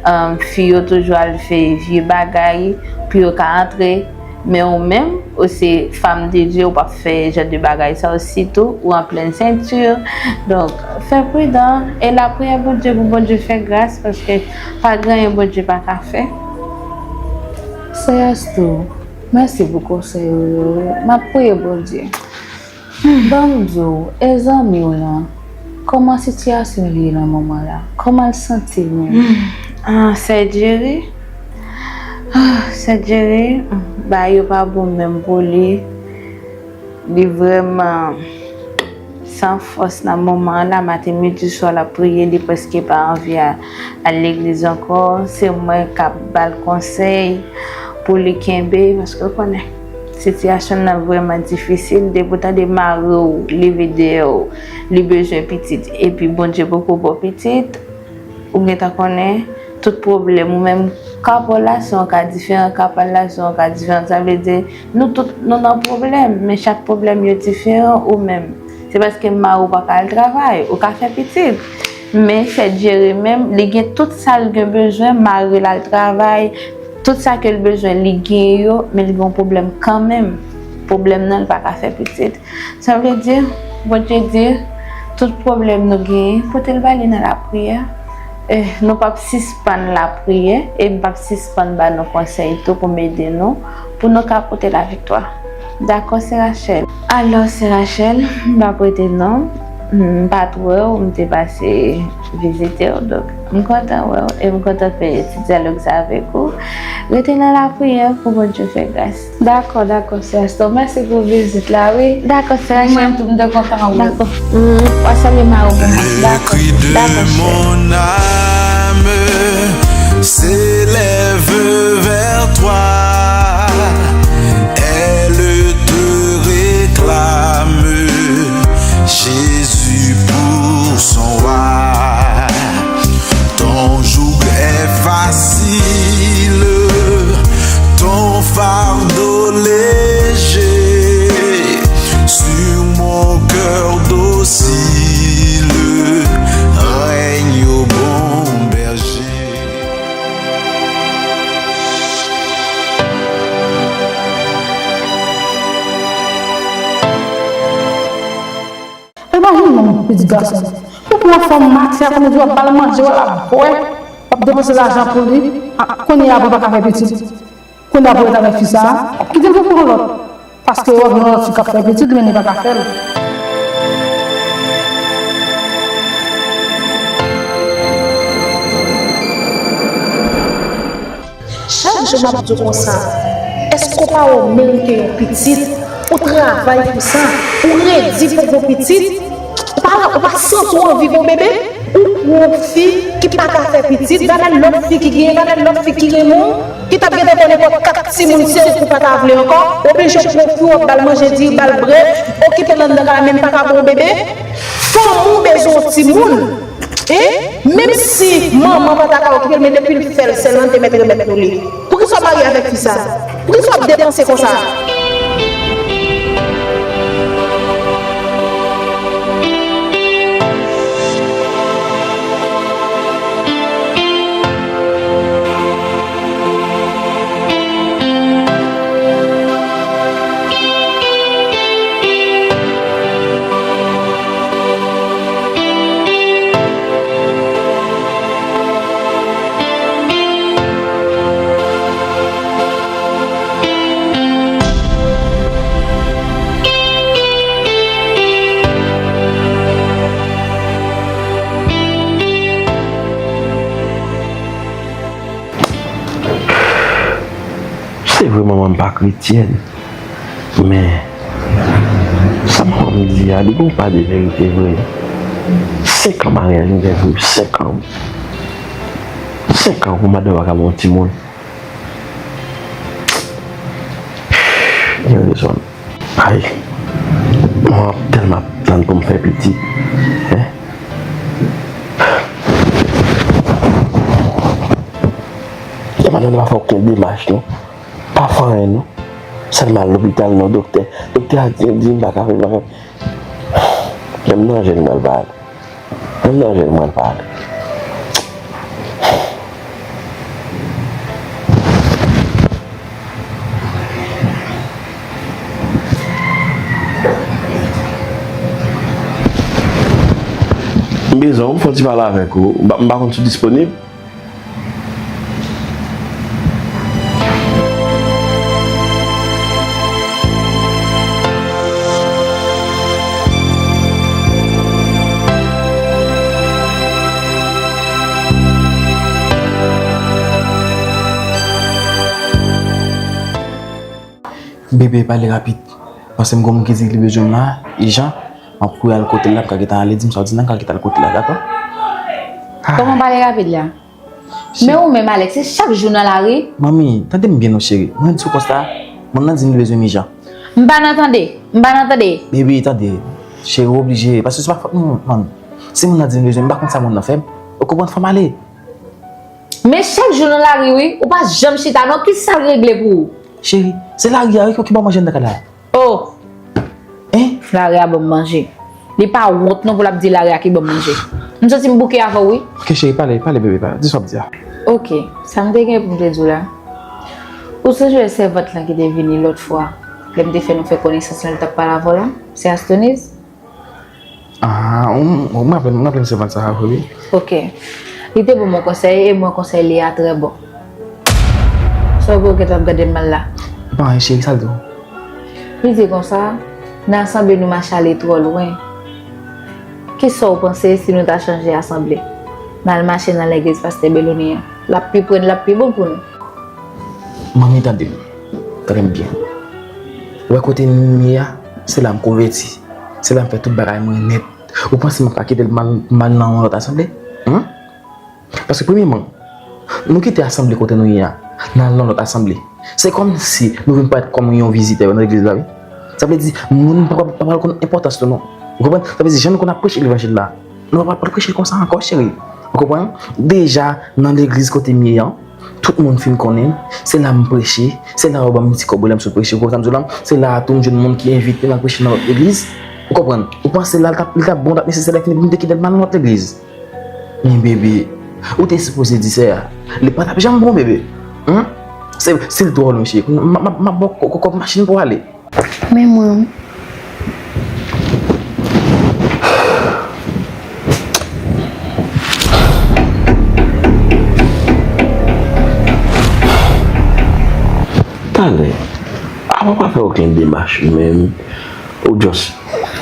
um, fi yo toujou al fè vye bagay pou yo ka antre. Men ou menm, ou se fanm de Dye, ou p ap fè jan de bagay sa yo, sitou ou an plen senti. Donk, fè pridan e lapriyè Bondye pou Bondye fè gras, paske pa gen anyen Bondye pa ka fè. Sè Astou, mèsi pou konsèy ou yo. M ap priye Bondye. Ban m di w, e zanmi w lan, kòman sitiyasyon li ye nan moman la? Kòman l santi l menm? Ah, sè Djeri? Ah, sè Djeri, bagay yo pa bon menm pou li. Li vrèman san fòs nan moman an la, maten, midi, swa l ap priye, li prèske pa anvi a, al legliz ankò. Se mwen k ap ba l konsèy pou li kenbe, paske w konnen, sitiyasyon nan vrèman difisil. Depi w tande mari w leve dèyè w, li bezwen pitit, epi Bondye poko ba w pitit, ou gentan konnen tout pwoblèm ou menm, ka pa w la se yon ka diferan, ka pa l la se yon ka diferan. Sa vle di, nou tout, nou nan pwoblèm, men chak pwoblèm yo diferan ou menm. Se paske mari w pa ka al travay, ou ka fè pitit. Men sè Djeri menm, li gen tout sa l gen bezwen, mari l al travay, tout sa ke l bezwen, li gen yo, men li gen yon pwoblèm kanmenm. Pwoblèm nan, li pa ka fè pitit. Sa vle di, Bondye di, tout pwoblèm nou genyen, pote l ba li nan lapriyè. E, nou p ap sispann lapriyè, e m p ap sispann ba nou konsèy tou pou m ede nou, pou nou ka pote laviktwa. Dakò, sè Rachel? Alò, sè Rachel, m p ap rete non. M pa t wè w, m te pase vizite w, donk m kontan wè w, e m kontan fè ti dyalòg sa avèk ou. Rete nan lapriyè pou Bondye fè gras. Dakò, dakò, sè Astou. Mèsi pou vizit la, wi. Dakò, sè Rachel. Mwen tou, m te kontan wè w. Dakò. Mm, w a salye mari w pou mwen. Dakò. Dakò, cheri. S'élève vers toi, elle te réclame, Jésus pour son roi. Ton joug est facile, ton fardeau léger. Pitit gason. Ou pran fanm matyè, kounye a w ap ba l manje, w ap bwè, w ap depanse lajan pou li. A, kounye a pou l pa ka fè pitit. Kounye a pou l ret avèk fi sa a. Kite l pou pran lòt. Paske w ap gen yon lòt fi k ap fè pitit, men li pa ka fè l. Chak jou m ap di w konsa, èske w pa wè w merite yon pitit? Ou travay pou sa, ou redi pou w gen yon pitit, ou pa, ou pa santi w anvi gen yon bebe? Ou pran yon fi ki pa ka fè pitit, valè lòt fi ki genyen, valè lòt fi ki renmen w, ki t ap gentan fè nenpòt kat timoun, se ou ki pa ta vle ankò, ou oblije pran fi w, w ap ba l manje, diri, ba l brèd, okipe l anndan kay la, men l pa ka ba w bebe. Fanmi w bezwen yon timoun. Hein? Menm si manman pa ta ka okipe l, men depi l fè l, sè l lan te mèt remèt pou li. Poukisa w marye avèk fi sa? Poukisa w ap depanse konsa? Se vre manman m pa kretyèn, men sa manman m di a, li gen yon pa de verite vre. Senk an maryaj m gen pou senk an. Senk an pou madanm pa ka ba yon timoun. Gen rezon. Ay, mwen ap tèlman ap tann pou m fè pitit. Hein? E madanm nan pa fè okenn demach non. Pa fè anyen non. Sèlman al lopital non, doktè. Doktè a di, di m pa ka fè, pa ka. Menm nan jèn mwen l pa al. Menm nan jèn mwen l pa al. M bezwen w, m fè yon ti pale avèk ou. M pa, m pa konn si w disponib. Bebe, pale rapid. Paske m gen yon moun ki di li bezwen m la, ijan. M ap kouri al kote l la, m ka gentan ale, di m sa w di m nan, m ka gentan al kote l la, dakò? Kòman pale rapid la? Men ou menm, Alex, se chak jou nan lari. Manmi, tande m byen non, cheri. Mwen di w konsa, moun nan di m li bezwen m ijan. M pa nan tande. M pa nan tande. Baby, tande. Cheri, ou oblije. Paske se pa fòt mwen, manmi. Si moun nan di m li bezwen m, m pa konn sa moun nan fè m. Ou konprann, fò m ale. Men chak jou nan lari, wi. Ou pa janm chita, non. Kisa l regle pou ou? Cheri, se lari a, wi, ki ba w manje anndan kay la. Oh! Hein? Lari a ban m manje. Li pa wont non pou l ap di lari a ki ban m manje. M santi m bouke avè w wi. Ok cheri, pale, pale bebe, pale. Di sa w ap di a. Ok, sa m te gen pou m te di w la. Ou sonje sèvant lan ki te vini lòt fwa, lè m te fè nou fè konesans lan, li t ap pale avè w la? Se Astoniz? Ah, m, m raple, m raple m sèvant sa a vre wi. Ok. Li te ban m yon konsèy e mwen konsèy li a trè bon. Sa w gen w gentan ap gade m mal la? E pa anyen cheri, sa l di w? Li di konsa, nan asanble nou mache ale twò lwen. Kisa w panse si nou ta chanje asanble? N al mache nan legliz pastè Beloni an. L ap pi pre n, l ap pi bon pou nou. Manmi, tande m. Tande m byen. Ou wè kote m ye a, se la m konvèti. Se la m fè tout bagay mwen nèt. Ou panse m ap ka kite l mal, mal nan yon lòt asanble? Hen? Paske premyèman, nou kite asanble kote nou ye a, n al nan lòt asanble. Se kòmsi nou vin parèt kòm yon vizitè nan legliz la, wi. Sa vle di, moun pa, pa, pa pral konn enpòtans nou, non. Ou konprann? Sa vle di, jan nou konn ap preche levanjil la, nou pa pral preche konsa ankò, cheri. Ou konprann? Deja, nan legliz kote m ye an, tout moun fin konnen m. Se la m preche, se la yo ban m ti kòb lè m sot preche, ou konprann sa m di w la? Se la a tou m jwenn moun ki envite m al preche nan lòt legliz. Ou konprann? Ou panse la, l t ap, li t ap bon, l t ap nesesè lè fini pou m te kite l m al nan lòt legliz? Men bebe, ou te sipoze di sè a. Li pa t ap janm bon bebe. Hen? Se, se l twò lwen cheri. M, m, m ap ba w kò, kò, kòb machin pou w ale. Men mwen. Alè, apa w pa fè okenn demach menm. Ou just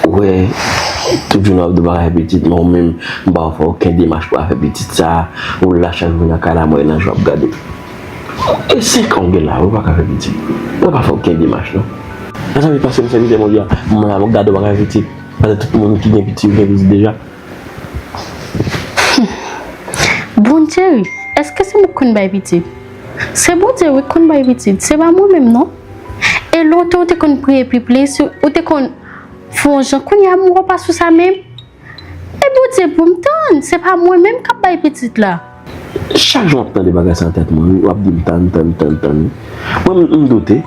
wè tout jounen w ap di w pa ka fè pitit, men ou menm ou pa fè okenn demach pou w fè pitit sa. Ou la chak jou nan kay la, mwen nan jou ap gade. E senk an w gen la, ou pa ka fè pitit. Ou pa fè okenn demach non. Nan sa vin pase m sèvitè Bondye a, mwen la m ap gade w pa ka fè pitit. Pandan tout moun ki gen pitit yo gen pitit deja. Bon Jerry, èske se mwen k konn bay pitit? Se Bondye wi k konn bay pitit, se pa mwen menm non. E lontan ou te konn priye pi plis, ou te konn fè yon jan, kounye a m wè w pa sou sa menm. E Bondye pou m tann, se pa mwen menm k ap bay pitit la. Chak jou m ap tande bagay sa nan tèt mwen wi, w ap di m tann, tann, tann, tann. Mwen m doute.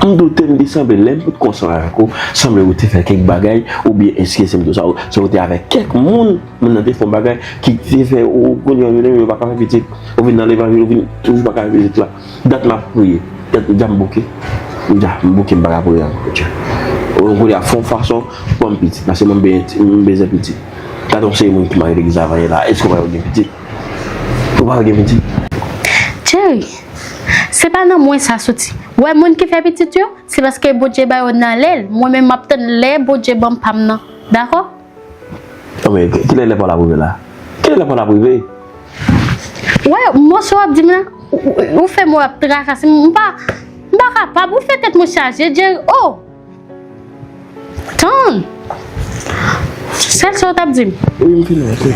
M doute, m di sanble lè m potko ansanm avèk ou, sanble ou te fè kèk bagay oubyen eske se m tou sa, se ou te avèk kèk moun, moun nan te fè yon bagay ki te fè ou kounye a yo menm yo pa ka fè pitit. Ou vin nan levanjil, ou vin toujou pa ka fè pitit la. Dat m ap priye, dat deja m bouke. Deja m bouke, m pa ka priye ankò. Kounye a fè yon fason pou m pitit, paske mwen m bezwen pitit. Gade yon seri moun ki marye legliz la vanyan la, èske ou pa wè yo gen pitit? Ou pa wè yo gen pitit? Jerry, se pa nan mwen sa soti. Wè moun ki fè pitit yo, se paske Bondye ba yo nan lè l. Mwen menm m ap tann lè Bondye ban m pa m nan. Dakò? Anben kilè lè pa w la pou rive la? Kilè lè pa w la pou rive? Wè, mòso w ap di m nan, ou fè m wè w ap trakase m, m pa, m pa kapab, ou fè tèt mwen chaje, Jerry, oh! Tann! Sèl sa w t ap di m. Wi, m fin wè, ok.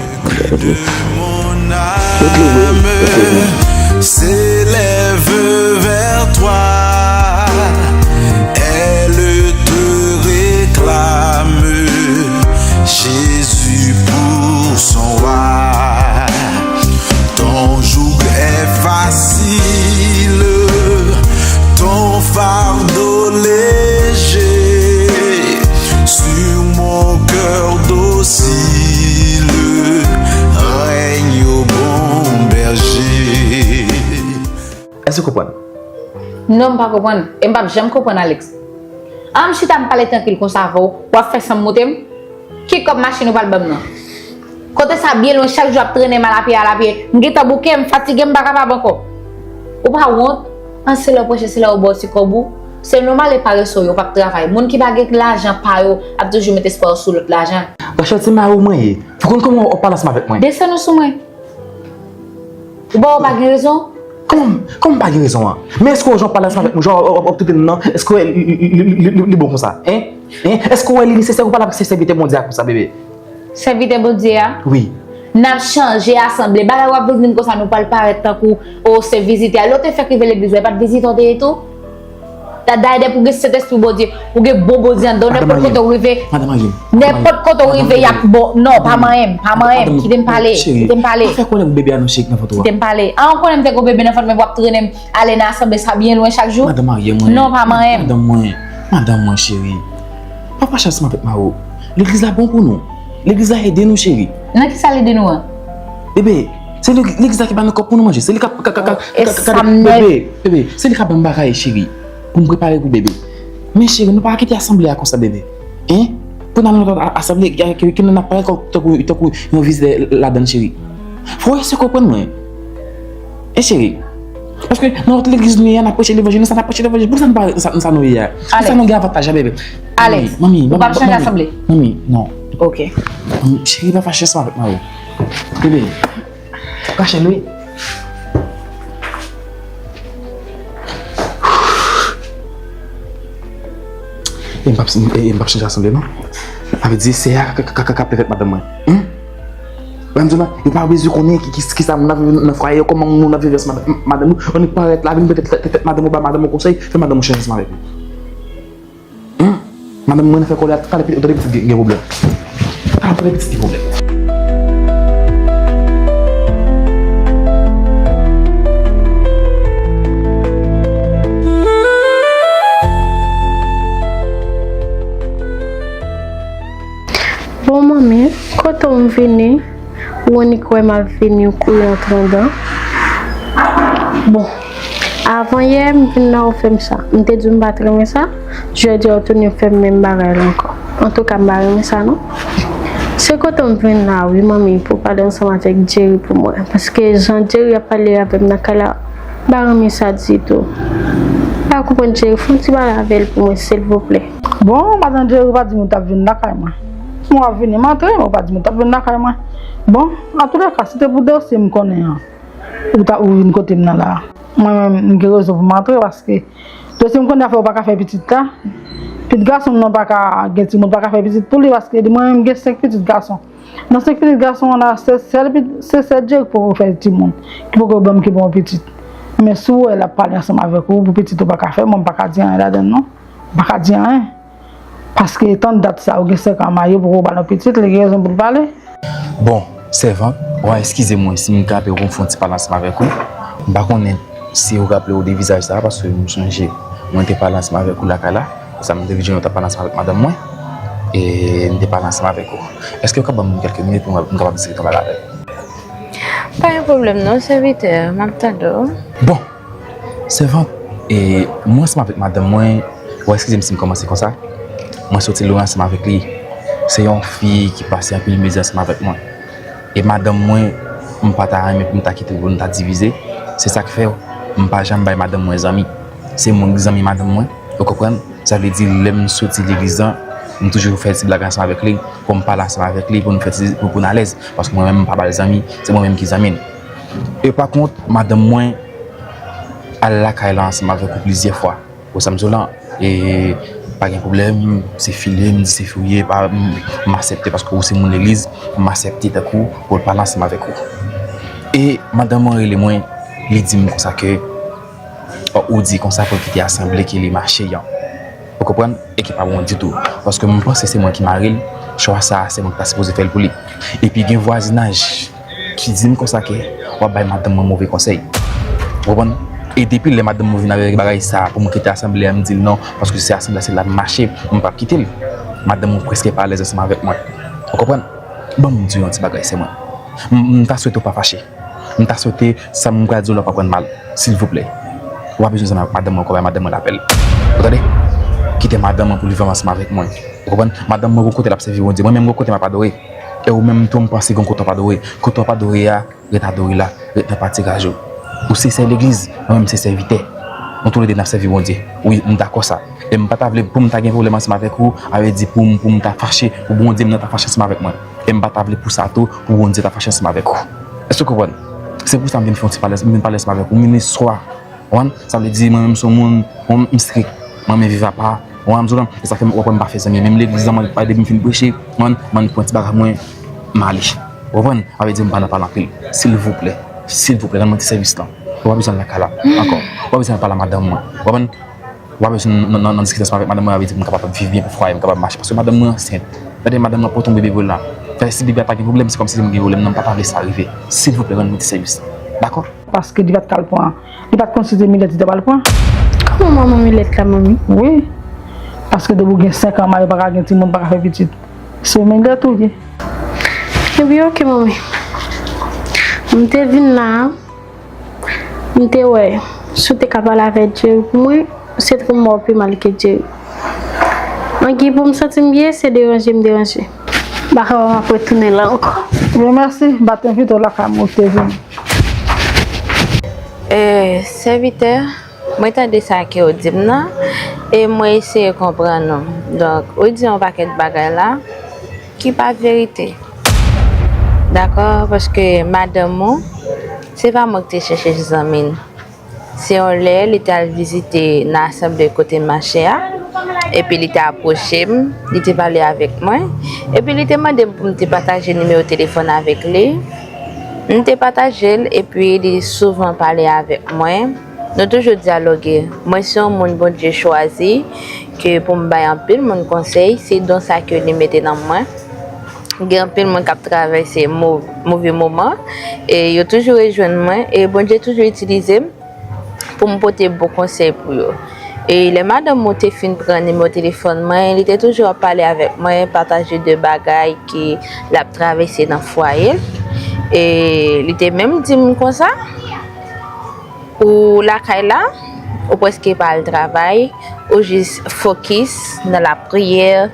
S'élève vers toi, elle te réclame, Jésus pour son roi. Ton joug est facile, ton fardeau léger, sur mon cœur docile, règne au bon berger. Èske w konprann? Non, m pa konprann. E m p ap janm konprann, Alex. An m chita m pale trankil konsa avè w, w ap fè san m moute m? Ki kòb machin ou pral ban m nan? Kote sa byen lwen, chak jou ap trennen m al apye, al apye. M gentan bouke, m fatige, m pa kapab ankò. Ou pa wont? An se lè w preche, se lè yo ba w ti kòb ou. Se nòmal e parese w yo p ap travay. Moun ki pa gen lajan pa yo ap toujou met espwa yo sou lòt lajan. Rachel, se mari w mwen ye. Fò w konn kòman w ap pale ansanm avèk mwen. Desann ou sou mwen. Ou pa wè w pa gen rezon? Kòman, kòman m pa gen rezon an? Men èske w wè jan w ap pale ansanm avèk mwen, jan w ap, ap, ap trete m nan, èske w wè li, li, li, li, li, li bon konsa? Hein? Hein? Èske w wè li nesesè pou w pale avèk sè, sèvitè Bondye a konsa, bebe? Sèvitè Bondye a? Wi. N ap chanje asanble. Bagay w ap vin di m konsa, nou pral parèt tankou, o, se vizitè a. Lè w te fèk rive legliz la, e pa t vizitè w te ye tou? Dayè depi w gen Sentespri Bondye, ou gen bon Bondye anndan w, nenpòt kote w rive, nenpòt kote w rive, y ap bon. Non, pa manyen m, pa manyen m, kite m pale, kite m pale. Pa fè kòlè pou bebe a non, cheri, nan vant ou a. Kite m pale. A, ou konnen m te gen bebe nan vant mwen, w ap trennen m ale nan asanble sa byen lwen chak jou? Madanm marye mwen. Non, pa manyen m. Madanm mwen, madanm mwen, cheri. Pa fache ansanm avèk mari w. Legliz la bon pou nou. Legliz la ede nou, cheri. Nan kisa l ede nou an? Bebe, se legliz la ki ba nou kòb pou nou manje. Se li k ap, k ap, k ap, k ap, k ap, bebe, bebe, se li k ap ban m bagay, cheri. Pou m prepare pou bebe. Men cheri, nou pa ka kite asanble a konsa, bebe. Hein? Pou n al nan lòt asanble, ki, ki, ki n ap parèt tankou, tankou yon vizitè ladan l, cheri. Fò w eseye konprann mwen. E cheri, paske nan lòt legliz nou ye a, n ap preche levanjil, nou sa n ap preche levanjil. Poukisa nou pa ret nan sa, nan sa nou ye a? Poukisa nou gen avantaj la, bebe? Alex, ou p ap chanje asanble? Manmi, non. Ok. Manmi, cheri, pa fache ansanm avèk mari w. Bebe, Rachel, wi. E m p ap, e, e m p ap chanje asanble, non. Sa vle di, se a k, k, k, k ap pèmèt madanm mwen. Hein? Wè m di w la, yo pa bezwen konnen ki, ki, kisa moun ap viv nan fwaye yo, kòman moun ap viv ansanm madanm, madanm ou. Annik parèt la, vin mete tèt, tèt, tèt madanm ou ba madanm ou konsèy, fè madanm ou chanje ansanm avèk ou. Humm! Madanm mwen nan fè kòlè a, talè pitit, tande pitit gen, gen pwoblèm. Talè pitit gen pwoblèm. Bon, manmi, kote w m vini, ou annik wè m ap vini, ou kouri antre anndan. Bon, avan yè, m vin la, ou fè m sa. M te di w m pa t renmen sa, jodi a ou tounen fè m menm bagay la ankò. Antouka, m pa renmen sa, non. Se kote w m vin la, wi, manmi, pou w pale ansanm avèk Jerry pou mwen. Paske jan Jerry ap pale avè m nan kay la, m pa renmen sa ditou. M Pa konprann, cheri, fè yon ti pale avè l pou mwen, silvouplè. Bon, madan Jerry pa di m ou t ap vin lakay mwen. Mwen w ap vini, m antre, men ou pa di m ou t ap vin lakay mwen. Bon, antouleka, se te pou dosye m konnen an. Ou ta, ou vin kote m nan la. Mwen menm, m gen rezon pou m antre, paske dosye m konnen an fè ou pa ka fè pitit la. Pitit gason m nan pa ka gen timoun, pa ka fè pitit pou li, paske li, mwen menm, m gen senk pitit gason. Nan senk pitit gason an la, se sèl pit-, se sèl Jerry ki poko fè timoun, ki poko ban m, ki ban m pitit. Men si w wè l ap pale ansanm avèk ou, pou pitit ou pa ka fè, mwen m pa ka di anyen ladan l non. M pa ka di anyen. Paske tan dat sa, ou gen senk an marye, ou poko ba l yon pitit, li gen rezon pou l pale. Bon, sèvant, w a eskize mwen si m kanpe w pou m fè yon ti pale ansanm avèk ou. M pa konnen si ou raple w de vizaj sa, paske m sonje mwen te pale ansanm avèk ou lakay la. Sa m te vin jwenn ou t ap pale ansanm avèk madanm mwen. E m te pale ansanm avèk ou. Èske ou ka ban m kèlke minit pou m, m kapab diskite yon bagay avè w? Pa gen pwoblèm non, sèvitè, m ap tande w. Bon, sèvant, e mwen ansanm avèk madanm mwen, w a eskize m si m kòmanse konsa. Mwen soti lwen ansanm avèk li. Se yon fi ki pase anpil mizè ansanm avèk mwen. E madanm mwen, m pa ta renmen pou m ta kite l pou nou ta divize. Se sa k fè m pa janm bay madanm mwen zanmi. Se mwen k zanmi madanm mwen, ou konprann? Sa vle di, lè m soti legliz lan, m toujou fè ti blag ansanm avèk li, pou m pale ansanm avèk li, pou nou fè ti, pou, pou n alèz. Paske mwen menm, m pa ba l zanmi, se mwen menm ki zanmi l. E pa kont, madanm mwen al lakay la ansanm avèk ou plizyè fwa. Ou sa m di w lan, e pa gen pwoblèm, se fi l ye, m di se fi w ye, pa, m, m aksepte paske ou se moun legliz, m aksepte tankou pou l pale ansanm avèk ou. E madanm mwen rele mwen, li di m konsa ke, o, ou di konsa pou l kite asanble ke li mache an. Ou konprann? E ki pa bon ditou. Paske m panse se mwen ki mari l, chwa sa a se mwen ki ta sipoze fè l pou li. Epi gen vwazinaj ki di m konsa ke w ap bay madanm mwen move konsèy. Ou konprann? E depi lè madanm mwen vin avèk bagay sa a pou m kite asanble a, m di l non, paske se asanble a se la m mache, m p ap kite l. Madanm mwen prèske pa alèz ansanm avèk mwen. Ou konprann? Ban m di w yon ti bagay, sè mwen. M, m ta swete w pa fache. M ta swete sa m pral di w la pa pran mal, silvouplè. Ou pa bezwen zanmi ak madanm mwen, ou ka bay madanm mwen lapèl. Ou tande? Kite madanm mwen pou li vann ansanm avèk mwen. Ou konprann? Madanm mwen gon kote l ap sèvi Bondye, mwen menm gon kote m ap adore. E ou menm tou, m panse gon kote w ap adore. Kote w ap adore a, ret adore la, ret nan patiraj ou. Ou se sè legliz, mwen menm se sèvitè. Nou toulede n ap sèvi Bondye. Wi, m dakò sa. E m pa ta vle pou m ta gen pwoblèm ansanm avèk ou, a vle di pou m, pou m ta fache, pou Bondye m nan ta fache ansanm avèk mwen. E m pa ta vle pou sa tou, pou Bondye ta fache ansanm avèk ou. Èske w konprann? Se pou sa m vin fè yon ti pale, m vin pale ansanm avèk ou, menm le swa. Ou konprann? Sa vle di, mwen menm se yon moun, mwen m strik, mwen renmen viv apa, ou konprann sa m di w lan? E sa fè m, w ap wè m pa fè zanmi, menm legliz lan, mwen, depi m fin preche, ou konprann, mwen pran ti bagay mwen, m ale. Ou konprann? Sa vle di, m pa nan pale anpil. Silvouplè, silvouplè, rann mwen ti sèvis lan. Ou pa bezwen al lakay la ankò. Ou pa bezwen al pale a madanm mwen. Ou konprann? W ap bezwen nan, nan, nan diskite ansanm avèk madanm mwen, avè di pou m kapab viv byen pou fwaye m kapab mache. Paske madanm mwen ansent. Gade madanm mwen pote yon bebe pou l la. Fè si bebe a pa gen pwoblèm, se kòmsi se mwen ki gen pwoblèm nan, m pa ta vle sa rive. Silvouplè, rann mwen ti sèvis la. Dakò? Paske li pa t ka al pran. Li pa t konn si se Milèt li ta pral pran. Kòman manman Milèt la, manmi? Wi. Paske depi w gen senk an marye, pa ka gen timoun, pa ka fè pitit. Se Milèt ou ye. Ebyen, oke, manmi. M te vin la a. M te wè, si w te ka pale avèk Jerry pou mwen, se tankou m wè w pi mal ke Jerry. Angi pou m santi m byen, se deranje m deranje. M pa kapab ap retounen la ankò. Bon, mèsi, m pa t envite w lakay mwen, ou te vini. E, sèvitè, mwen tande sa ke w di m nan, e mwen eseye konprann ou. Donk, ou di yon pakèt bagay la ki pa verite. Dakò, paske madanm ou, se pa mwen ki te chèche zanmi l. Se yon lè li t al vizite nan asanble kote m mache a, epi li te apwoche m, li te pale avèk mwen, epi li te mande m pou m te pataje nimewo telefòn avèk li. M te pataje l, epi li souvan pale avèk mwen. Nou toujou dyaloge. Mwen se yon moun Bondye chwazi ke pou m bay anpil moun konsèy, se don sa ke li mete nan mwen. Gen anpil moun k ap travèse mo-, move moman, e yo toujou rejwenn mwen, e Bondye toujou itilize m pou m pote bon konsèy pou yo. E lè madanm ou te fin pran nimewo telefòn mwen, li te toujou ap pale avèk mwen, pataje de bagay ke l ap travèse nan fwaye l. E li te menm di m konsa, ou lakay la, ou prèske pa al travay, ou jis fokis nan lapriyè,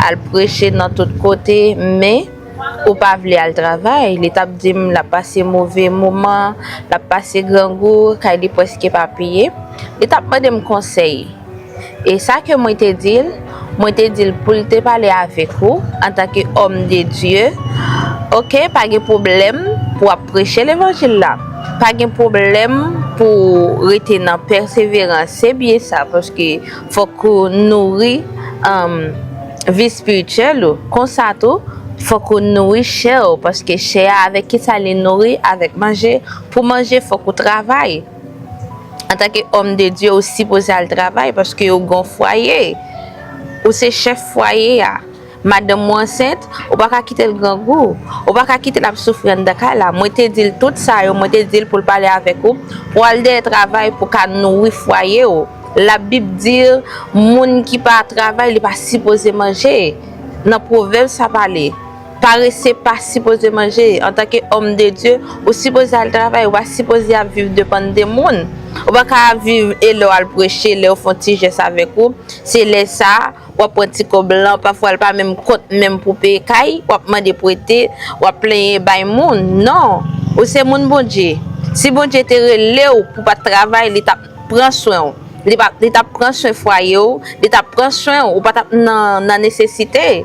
al preche nan tout kote, men ou pa vle al travay. Li t ap di m l ap pase move moman, l ap pase grangou, kay li prèske pa peye. Li t ap mande m konsèy. E sa ke mwen te di l, mwen te di l pou l te pale avèk ou antanke òm de Dye. Oke, pa gen pwoblèm pou w ap preche levanjil la. Pa gen pwoblèm pou w rete nan pèseverans. Se byen sa, paske fòk ou nouri, um, vi espirityèl ou. Konsa tou, fòk ou nouri chè ou, paske chè a, avèk ki sa li nouri? Avèk manje. Pou manje, fòk ou travay. Antanke òm de Dye, ou sipoze al travay paske ou gen yon fwaye. Ou se chèf fwaye a. Madanm ou ansent, ou pa ka kite l grangou. Ou pa ka kite l ap soufri anndan kay la. Mwen te di l tout sa yo, mwen te di l pou l pale avèk ou, pou al dèyè travay, pou ka nouri fwaye w. Labib di, moun ki pa travay, li pa sipoze manje. Nan Pwovèb sa pale. Parese pa sipoze manje. Antanke òm de Dye, ou sipoze al travay, ou pa sipoze ap viv depann de moun. Ou pa ka ap viv e lè w al preche, lè yo fè yon ti jès avèk ou, se lè sa, w ap pran ti kòb lan, pafwa l pa menm kont menm pou peye kay, w ap mande prete, w ap plenyen bay moun. Non, ou se moun Bondye. Si Bondye te rele w pou pa t travay, li t ap pran swen w. Li pa, li t ap pran swen fwaye w, li t ap pran swen w, ou pa t ap nan, nan nesesite.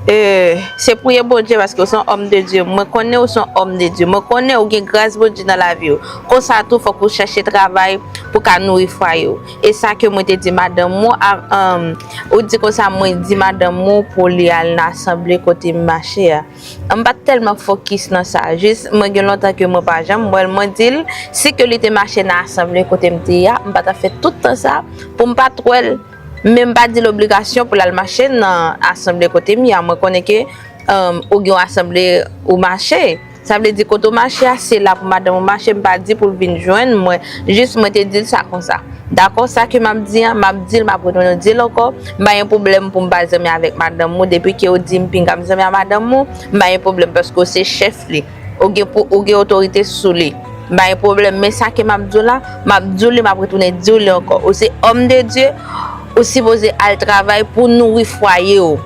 E, se priye Bondye paske w se yon òm de Dye. Mwen konnen w se yon òm de Dye. Mwen konnen w gen gras Bondye nan lavi w. Konsa tou, fòk ou chèche travay pou ka nouri fwaye w. E sa ke mwen te di madanm ou, a, um, ou di konsa, mwen di madanm ou pou li al nan asanble kote m mache a. M pa t tèlman fokis nan sa. Jis, mwen gen lontan ke mwen pa janm wè l. Mwen di l, si ke li te mache nan asanble kote m te ye a, m pa t ap fè tout tan sa pou m pa t wè l. Men m pa di l obligasyon pou l al mache nan asanble kote m ye a. Mwen konnen ke, um, ou gen yon asanble ou mache. Sa vle di kote w mache a, se la pou madanm ou mache. M pa di pou l vin jwenn mwen. Jis mwen te di l sa konsa. Dakò, sa ke m ap di an, m ap di l, m ap retounen di l ankò. M pa gen pwoblèm pou m pa zanmi avèk madanm ou. Depi ke w di m pinga m zanmi a madanm ou, m pa gen pwoblèm paske w se chèf li. Ou gen pou, ou gen otorite sou li. M pa gen pwoblèm, men sa ke m ap di w la, m ap di w li, m ap retounen di w li ankò. Ou se òm de Dye, ou sipoze al travay pou nouri fwaye w.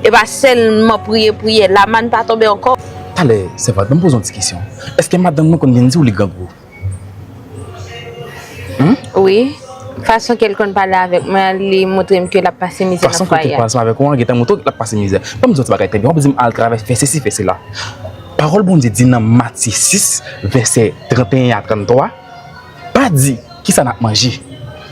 E pa sèlman priye, priye, lamann pa tonbe ankò. Talè, sèvant, ban m poze yon ti kesyon. Èske madanm mwen konn vin di w li grangou? Hmm? Wi. Fason ke l konn pale avèk mwen, li montre m ke l ap pase mizè nan fwaye a. Fason ke l konn pale avèk mwen, gentan montre w ke l ap pase mizè. Ban m di yon ti bagay trè byen. W ap di m al travay, fè sesi, fè sela. Pawòl Bondye di nan Matye sis, vèsè trannteyen a tranntwa, pa di kisa n ap manje,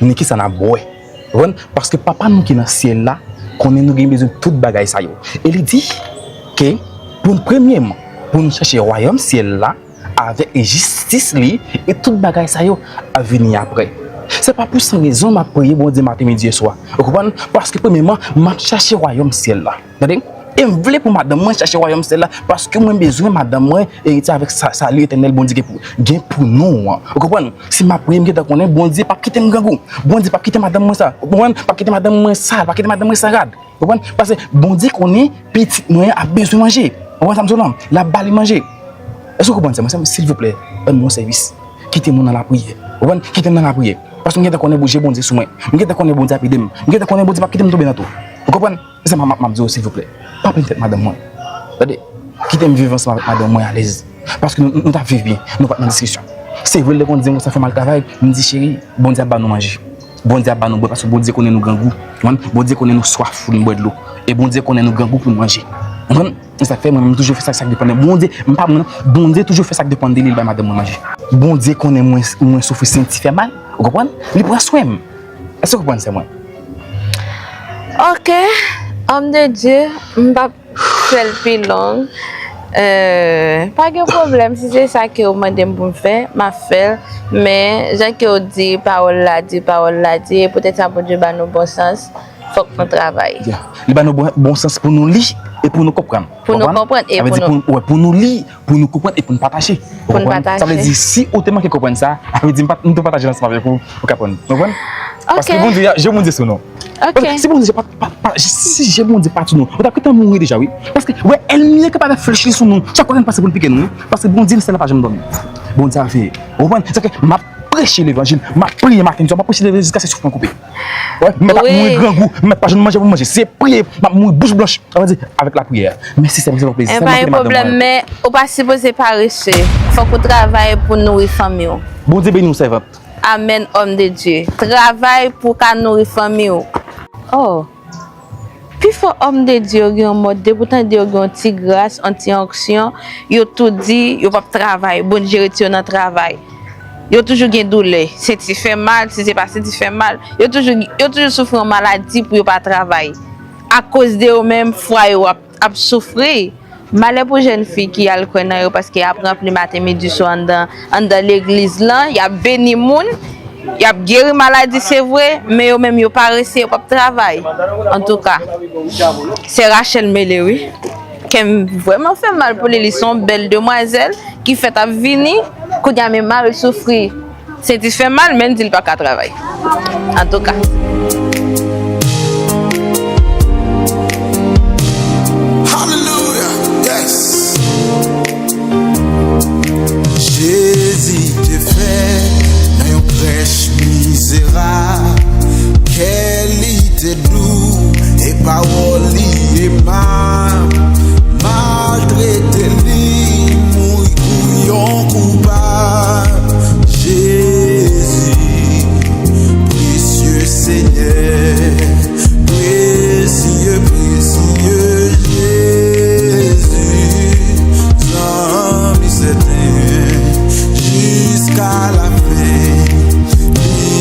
ni kisa n ap bwè. Ou konprann? Paske Papa nou ki nan syèl la konnen nou gen bezwen tout bagay sa yo. E li di ke pou n, premyèman, pou nou chèche wayòm syèl la avèk jistis li, e tout bagay sa yo ap vini apre. Se pa pou san rezon m ap priye Bondye maten, midi e swa. Ou konprann? Paske premyèman, m ap chèche wayòm syèl la. Tande? E m vle pou madanm mwen chèche wayòm syèl la, paske mwen bezwen madanm mwen eritye avèk sa, sali etènèl Bondye gen pou, gen pou nou an. Ou konprann? Si m ap priye, m gentan konnen Bondye p ap kite m grangou. Bondye p ap kite madanm mwen sa. Ou konprann? P ap kite madanm mwen sal, p ap kite madanm mwen san rad. Ou konprann? Paske Bondye konnen pitit mwen an ap bezwen manje. Ou konprann sa m di w lan? L ap ba li manje. Èske w konprann, sè mwen? Sè mwen, silvouplè, rann mwen yon sèvis. Kite m nan lapriyè. Ou konprann? Kite m nan lapriyè. Paske m gentan konnen je Bondye sou mwen. M gentan konnen Bondye ap ede m. M gentan konnen Bondye p ap kite m tonbe nan twou. Ou konprann? Se sa m, m, m ap di w, silvouplè. Pa plenn tèt madanm mwen. Tande, kite m viv ansanm avèk madanm mwen alèz. Paske nou, nou t ap viv byen. Nou pa t nan diskisyon. Se vre, lè Bondye di m konsa fò m al travay, m di, cheri, Bondye ap ba nou manje. Bondye ap ba nou bwè, paske Bondye konnen nou grangou. Ou konprann? Bondye konnen nou swaf pou nou bwè dlo. E Bondye konnen nou grangou pou nou manje. Ou konprann? Se sa k fè mwen menm, m toujou fè sa, sa k depann de Bondye. M pa mwen, Bondye toujou fè sa k depann de li, li bay madanm mwen manje. Bondye konnen mwen, mwen soufri, si yon ti fè mal. Ou konprann? Li pran swen m. Èske w konprann, sè mwen? Ok, homme de Dieu, m p ap fè l pi long. Euh, pa gen pwoblèm, si se sa ke w mande m pou m fè, m ap fè l. Men, jan ke w di, pawòl la di, pawòl la di, e poutèt sa Bondye ba nou bon sans, fòk nou travay. Yeah. Li ba nou bon, bon sans pou nou li e pou nou konprann. Pou nou konprann e pou nou, wè, pou nou li, pou nou konprann e pou nou pataje. Pou nou pataje. Sa vle di, si ou te manke konprann sa, sa vle di m pa, m te pataje l ansanm avèk ou, ou konprann. Ou konprann? Paske Bondye, je Bondye sou nou. Ok. Paske si Bondye pa, pa, pa, si je Bondye pa t sou nou, nou t ap gentan mouri deja, wi. Paske, wè, ènmi an kapab fè flèch li sou nou. Chak fwa l pase pou l pike nou, wi. Paske Bondye, li sèl la pa janm dòmi. Bondye a veye. Ou konprann? Se ke m ap preche levanjil, m ap priye maten, swa, m ap preche levanjil jiskaske souf mwen koupe. Wè, m mèt ap mouri grangou, m mèt pa jwenn manje pou m manje. Se priye, m ap mouri bouch blanch. Sa vle di, avèk lapriyè. Mèsi, sè mwen, se yon plezi. E pa gen pwoblèm, men ou pa sipoze parese. Fòk ou travay pou nouri fanmi w. Bondye beni w, sèvant. Amèn, homme de Dieu. Travay pou w ka nouri fanmi w. Oh. Pifò homme de Dieu yo gen yon mòd, depi w tande yo gen yon ti gras, yon ti onksyon, yo tou di yo p ap travay, Bondye retire yo nan travay. Yo toujou gen doulè, senti fè mal, si se pa senti fè mal. Yo toujou, yo toujou soufri yon maladi pou yo pa travay. Akoz de yo menm, fwa yo ap, ap soufri. Malè pou jèn fi ki al kwè nan yo, paske y ap ranpli maten, midi, swa anndan, anndan legliz lan, y ap beni moun, y ap geri maladi, se vre, men yo menm yo parese, yo p ap travay. Antouka, sè Rachel mele, wi. Kè m vrèman fè mal pou li, li se yon bèl demwazèl ki fèt ap vini, kounye a men mari l soufri. Senti fè mal, men l di l pa ka travay. Antouka. Hallelujah. Yes. Jezi te fèt nan yon krèch mizerab. Kè li te dou e pawòl li emab. Maltrete li, mouri kou yon koupab. Jezi, presye Senyè, presye, presye Jezi, zanmi sèten, jiska lafen,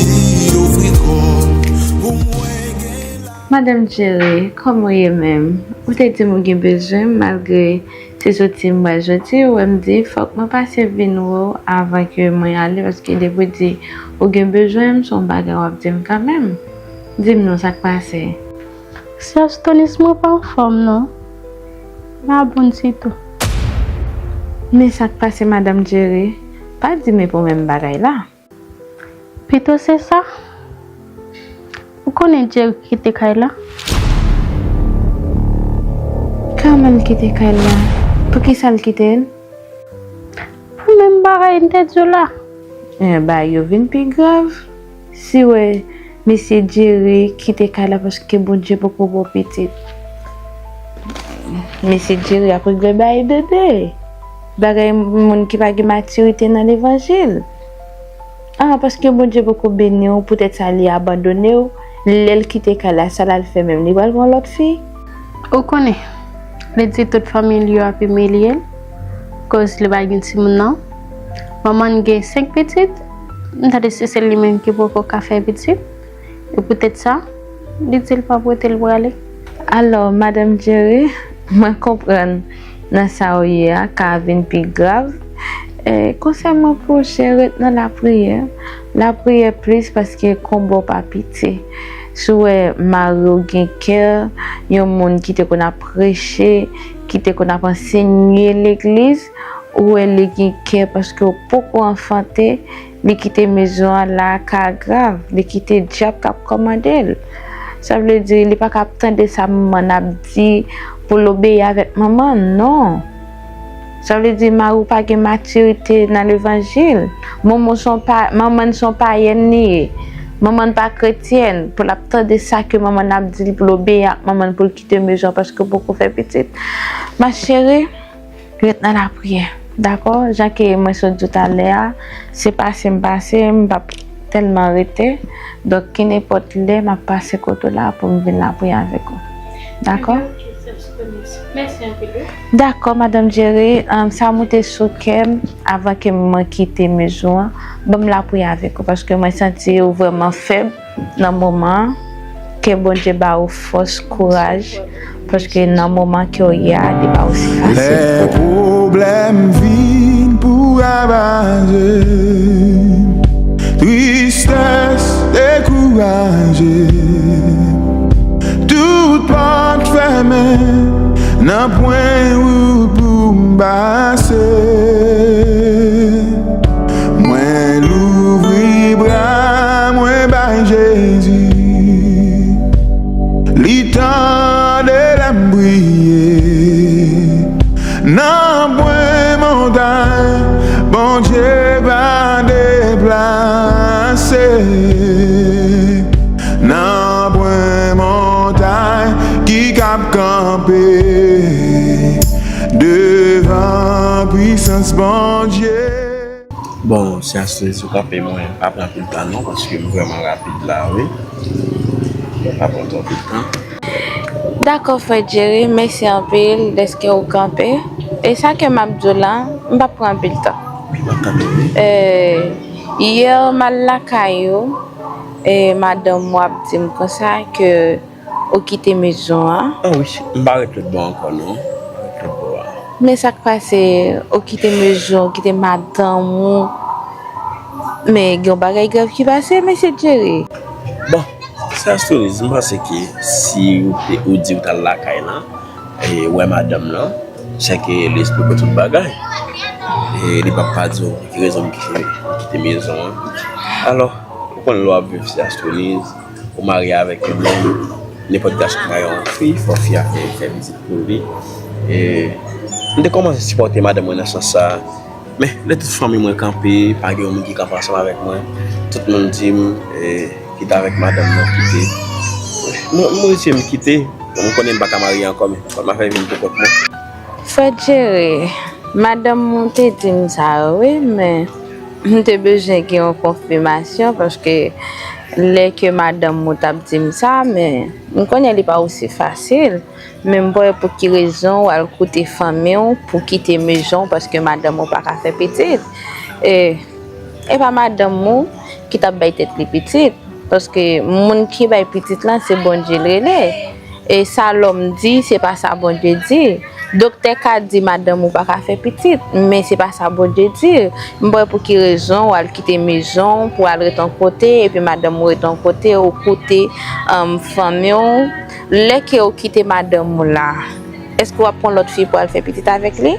li ofri kò l pou mwen gen lavi. Madanm Jerry, kòman w ye menm? Ou te di m ou gen bezwen m malgre se soti m pral soti, ou wè m di fòk mwen pase vin wè w avan ke mwen ale, paske depi w di ou gen bezwen m, se yon bagay w ap di m kanmenm. Di m non, sa k pase? Sè Stonis, mwen pa anfòm non. M pa bon ditou. Men sa k pase, Madanm Jerry? Pa di m e pou menm bagay la. Pito se sa. Ou konnen Jerry kite kay la? Kòman l kite kay la? Poukisa l kite l? Pou menm bagay m te di w la. Bagay yo vin pi grav. Si w wè mesye Jerry kite kay la paske Bondye poko ba w pitit. Mesye Jerry ap regle bay bebe. Bagay moun ki pa gen matirite nan levanjil. Ah, paske Bondye poko beni w, poutèt sa li abandone w. Lè l kite kay la, sa l al fè menm? Li pral pran lòt fi? Ou konnen, li di tout fanmi l yo ap imilye l, koz li pa gen timoun nan. Manman l gen senk pitit, m tande se sèl li menm ki poko ka fè pitit. E poutèt sa, li di l p ap rete, l prale. Alò, Madanm Jerry, mwen konprann nan sa w ye a ka vin pi grav. Konsèy mwen pou w se ret nan lapriyè. Lapriyè plis paske konba w pa piti. Si w wè mari w gen kè yon moun ki te konn ap preche, ki te konn ap ansenye legliz, ou wè li gen kè paske w poko anfante, li kite mezon an la ka grav, li kite dyab k ap kòmande l. Sa vle di li pa ka ap tande sa manman n ap di pou l obeyi avèk manman n, non. Sa vle di mari w pa gen matirite nan levanjil. Manman w se yon pa, manman n se yon payèn li ye. Manman n pa kretyèn pou l ap tande sa ke manman n ap di l pou l obeyi ak manman n pou l kite mezon an paske w poko fè pitit. Ma chérie, ret nan lapriyè. Dakò? Jan ke mwen sot di w talè a, se pase m pase, m p ap tèlman rete. Donk, kenenpòt lè, m ap pase kote w la pou m vin lapriyè avèk ou. Dakò? Dakò, Madanm Jerry, sa moute sou kè m avan ke mwen kite mezon an. Ban m lapriyè avèk ou, paske mwen santi ou vrèman fèb. Nan moman an, ke Bondye ba ou fòs, kouraj, paske nan moman ke w ye a, li pa osi fasil pou ou. Lè pwoblèm vin pou ravaje, tristès dekouraje, tout pòt fèmen, nanpwen wout pou m pase. Mwen louvri bra mwen bay Jezi, li tande lè m priye. Nanpwen montay Bondye pa deplase. Nanpwen montay ki kab kanpe devan pwisans Bondye. Bon, Sè Astoniz, ou kanpe, mwen pa pran anpil tan non, paske m vrèman rapid la, wi. Mwen pa pran twò anpil tan. Dakò, frè Jerry, mèsi anpil dèske ou kanpe. E sa ke m ap di w la, m p ap pran anpil tan. M ap kanpe, wi. Yè, m al lakay ou, e madanm ou ap di m konsa ke ou kite mezon an. Ah wi, m pa ret lòt bò ankò non. M pa ret lòt bò a. Men sa k pase, ou kite mezon, ou kite madanm ou. Men gen yon bagay grav ki pase, mesye Jerry. Bon, Sè Astoniz, m panse ke si ou te, ou di ou t al lakay lan, e, wè madanm lan, sèke li esplike tout bagay. E li p ap pa di w pou ki rezon m kite, m kite mezon an. Alò, ou konn lè w ap viv Sè Astoniz, ou marye avèk yon nonm, nenpòt gason ki marye yon fi, fò fi a fè, fè pitit pou li. E m te kòmanse sipòte madanm mwen nan sans sa. Men, lè tout fanmi mwen kanpe, pa gen yon moun ki kanpe ansanm avèk mwen. Tout moun di m, e, kite avèk madanm nan, kite. Mwen, mwen retire m kite. Bon, m konnen m pa ka marye ankò, men fò m ap fè vi m pou kont mwen. Frè Jerry, madanm ou te di m sa, wi, men m te bezwen gen yon konfimasyon, paske lè ke madanm ou t ap di m sa, men m konnen li pa osi fasil. Men m pa wè pou ki rezon w al koute fanmi w pou kite mezon w paske madanm ou pa ka fè pitit. E, e pa madanm ou ki t ap bay tèt li pitit, paske moun ki bay pitit lan se Bondye l rele. E sa lòm di, se pa sa Bondye di. Doktè ka di madanm ou pa ka fè pitit, men se pa sa Bondye di. M pa wè pou ki rezon w al kite mezon w pou w al ret yon kote, epi madanm ou ret yon kote, ou koute, um, fanmi w. Lè ke ou kite madanm ou la, èske w ap pran lòt fi pou al fè pitit avèk li?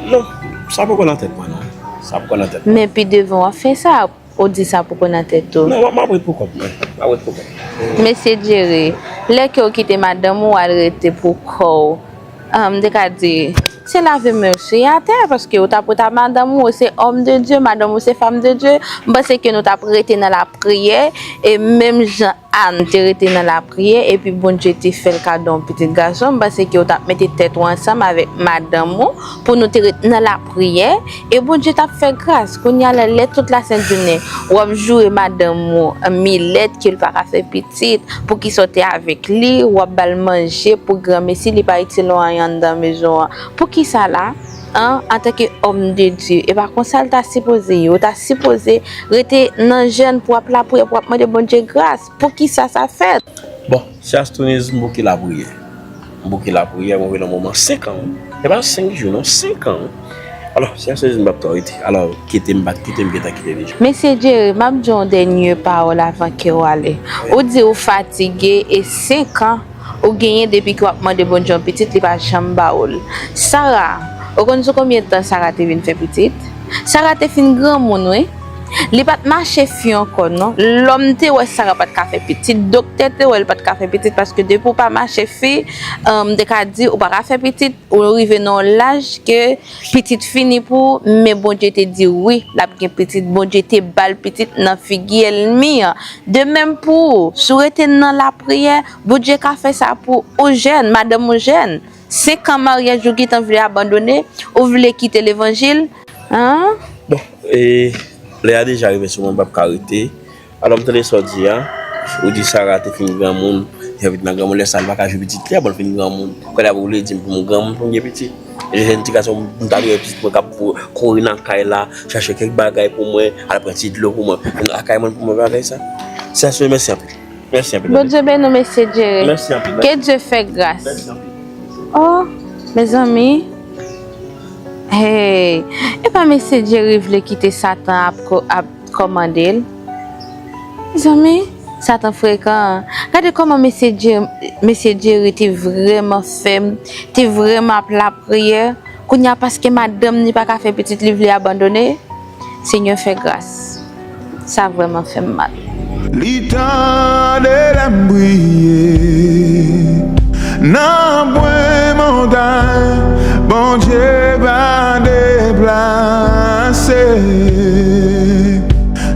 Non, sa poko nan tèt mwen non. Sa poko nan tèt mwen. Men pi devan w ap fè sa, ou di sa poko nan tèt ou. Non, m ap ret pou kont mwen. M ap ret pou kont mwen. Mesye Jerry, lè ke ou kite madanm ou al rete pou kò w, ah, m te ka di, se lave men w sou atè, paske ou t ap ret ak madanm ou, ou se homme de Dieu, madanm ou se femme de Dieu. M panse ke nou t ap rete nan lapriyè, e menm jan Ann te rete nan lapriyè, epi Bondye te fè l kado yon pitit gason, m panse ke ou t ap mete tèt ou ansanm avèk madanm ou pou nou te ret nan lapriyè, e Bondye t ap fè gras. Kounye a la, lè tout lasent jounen w ap joure madanm ou milèt ke l pa ka fè pitit, poukisa w te avèk li, w ap ba l manje pou granmesi, li pa itil ou anyen anndan mezon an. Poukisa la? An, antanke homme de Dieu, e pa konsa l ta sipoze ye. Ou ta sipoze rete nan jèn pou w ap lapriyè, pou w ap mande Bondye gras. Poukisa sa fèt? Bon, Sè Astoniz, m bouke lapriyè. M bouke lapriyè, m rive nan moman senk an. Se pa senk jou, non, senk an. Alò, Sè Astoniz, m p ap twò rete. Alò, kite m, pa kite m, gentan kite deja. Mesye Jerry, m ap di w yon dènye pawòl avan ke w ale. Ou di ou fatige e senk an ou genyen depi ke w ap mande Bondye yon pitit, li pa janm ba w l. Sara, ou konn sou konbyen tan Sara te vin fè pitit? Sara te fin granmoun, wi. Li pa t mache fi ankò, non. Lòm te wè Sara pa t ka fè pitit, doktè te wè l pa t ka fè pitit, paske depi w pa mache fi, m te ka di ou pa ka fè pitit, ou rive nan yon laj ke pitit fini pou ou, men Bondye te di wi, l ap gen pitit, Bondye te ba l pitit nan figi ènmi an. De menm pou ou, si w rete nan lapriyè, Bondye ka fè sa pou ou jèn, madanm ou jèn. Senk an maryaj ou gentan vle abandone, ou vle kite levanjil, an? Bon, e, lè a deja rive sou mwen, m p ap ka rete. Alò, m tande sa w di a, ou di Sara te fin granmoun, li fè pitit nan granmoun, lè sa a, li pa ka jwe pitit li a, bon, l fin granmoun. Kounye a, ou vle di m pou m granmoun pou m gen pitit? E jèn ti gason, m ta dwe pitit mwen k ap kouri nan kay la, chache kèk bagay pou mwen, al pran ti dlo pou mwen, vin lakay mwen pou mwen bagay sa. Sè Astoniz, mèsi anpil. Mèsi anpil. Bondye beni w, mesye Jerry. Mèsi anpil. Ke Dye fè gras. Mèsi anpil. Oh, mezanmi. Hey, e pa mesye Jerry vle kite Satan ap, ko- ap kòmande l? Mezanmi, Satan frekan. Gade kòman mesye Jerry, mesye Jerry te vrèman fèm, te vrèman ap lapriyè. Kounye a, paske madanm li pa ka fè pitit, li vle abandone. Senyè, fè gras. Sa vrèman fè m mal. Li tande lè m priye. Nan pwen montay, Bondye pa deplase.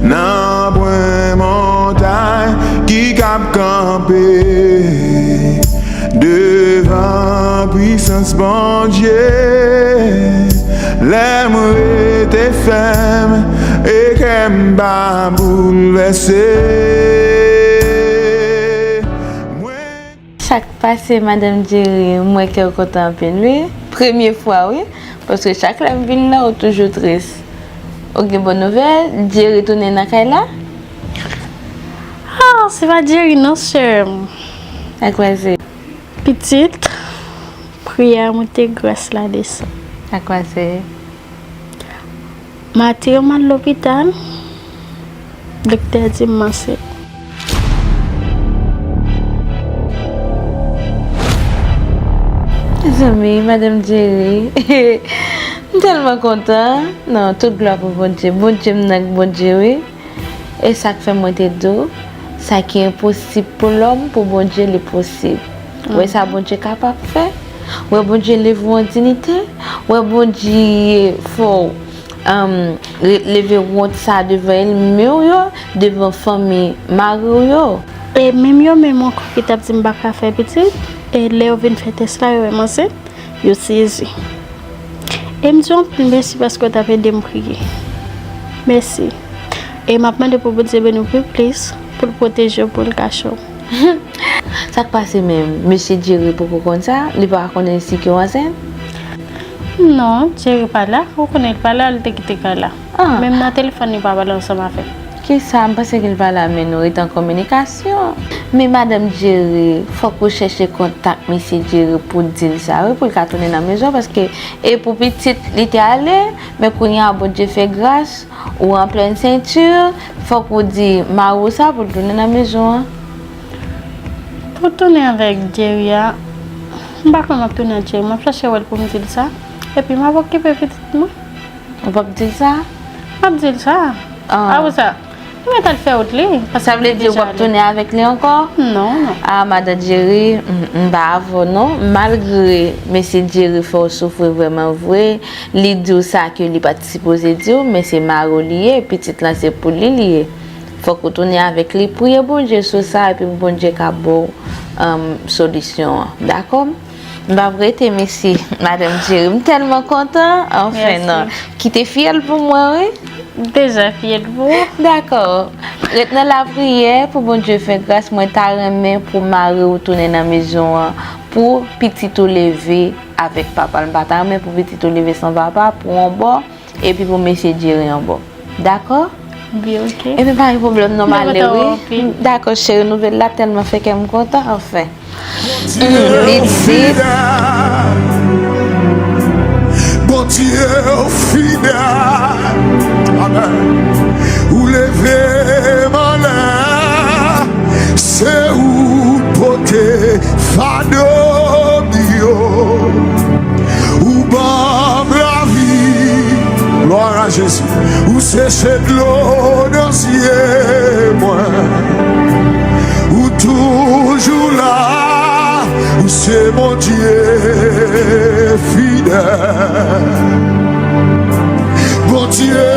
Nan pwen montay ki kab kanpe devan pwisans Bondye. Lè m rete fèm e kè m pa boulvèse. Mwen Sa k pase, Madanm Jerry? M wè kè w kontan anpil, wi. Premye fwa, wi. Paske chak lè m vin la, ou toujou tris. Ou gen bon nouvèl? Jerry tounen nan kay la? Ah, se pa Jerry, non, sè m. Sa k pase? Pitit, priyè a monte, gras la desann. Sa k pase? Maten yo m al lopital, doktè di m m ansent. Mezanmi, Madanm Jerry, m tèlman kontan. Non, tout glwa pou Bondye. Bondye m nan ak Bondye, wi. E sa k fè mwen te di w, sa ki enposib pou lòm, pou Bondye, li posib. Ou wè sa Bondye kapab fè? Ou wè Bondye leve w an diyite? Ou wè Bondye fè w, um, re- leve wont sa devan ènmi w yo, devan fanmi mari w yo? E menm yo menm ankò ki t ap di m pa ka fè pitit, e lè yo vin fè tès la, yo wè m ansent. Yo sezi. E m di w anpil mèsi paske w t ap ede m priye. Mèsi. E m ap mande pou Bondye beni w pi plis, pou l pwoteje w, pou l kache w. Sa k pase menm? Mesye Jerry poko konn sa? Li pa konnen si ke w ansent? Non, Jerry pa la. Ou konnen l pa la, li te kite kay la. Ah. Menm nan telefòn, li pa pale ansanm avè m. Kisa? M panse ke l pa la, men nou rete an kominikasyon. Men Madanm Jerry, fòk ou chèche kontak Mesye Jerry pou w di l sa, wi, pou l ka tounen nan mezon, paske e pou pitit li te ale, men kounye a Bondye fè gras, ou an plèn senti, fòk ou di mari w sa pou l tounen nan mezon an. Pou tounen avèk Jerry a, m pa kwè m ap tounen ak Jerry, m ap chèche wè l pou m di l sa, epi m ap okipe pitit mwen. Ou p ap di l sa? M ap di l sa. Ah. A pou sa? Li mèt al fè wout li, paske... Sa vle di ou p ap tounen avèk li ankò? Non, non. Ah, Madanm Jerry, m, m pa avè w non. Malgre Mesye Jerry fè w soufri vrèman vre, li di w sa ke li pa t sipoze di w, men se mari w li ye, pitit lan se pou li li ye. Fòk ou tounen avèk li, priye Bondye sou sa, epi Bondye ka ba w, um, solisyon an. Dakò? M p ap rete, mèsi, Madanm Jerry. M tèlman kontan. Anfen, non. Kite fyèl pou mwen, wi. Deja fyèl pou ou. Dakò. Ret nan lapriyè pou Bondye fè gras. Mwen ta renmen pou mari w tounen nan mezon an, pou pitit ou leve avèk papa l. M pa ta renmen pou pitit ou leve san papa, pou yon bò. Epi pou mesye Jerry an bò. Dakò? Wi, ok. Epi pa gen pwoblèm non, m ale wi. Dakò, cheri, nouvèl la tèlman fè kè m kontan, anfen. Li di. Bondye ou fidèl. Amèn. Ou leve m anlè. Se ou pote fado m yo. Ou ban m lavi. Gloire à Jésus. Ou seche dlo nan zye mwen. Ou toujou la. Ou se Bondye fidèl. Bondye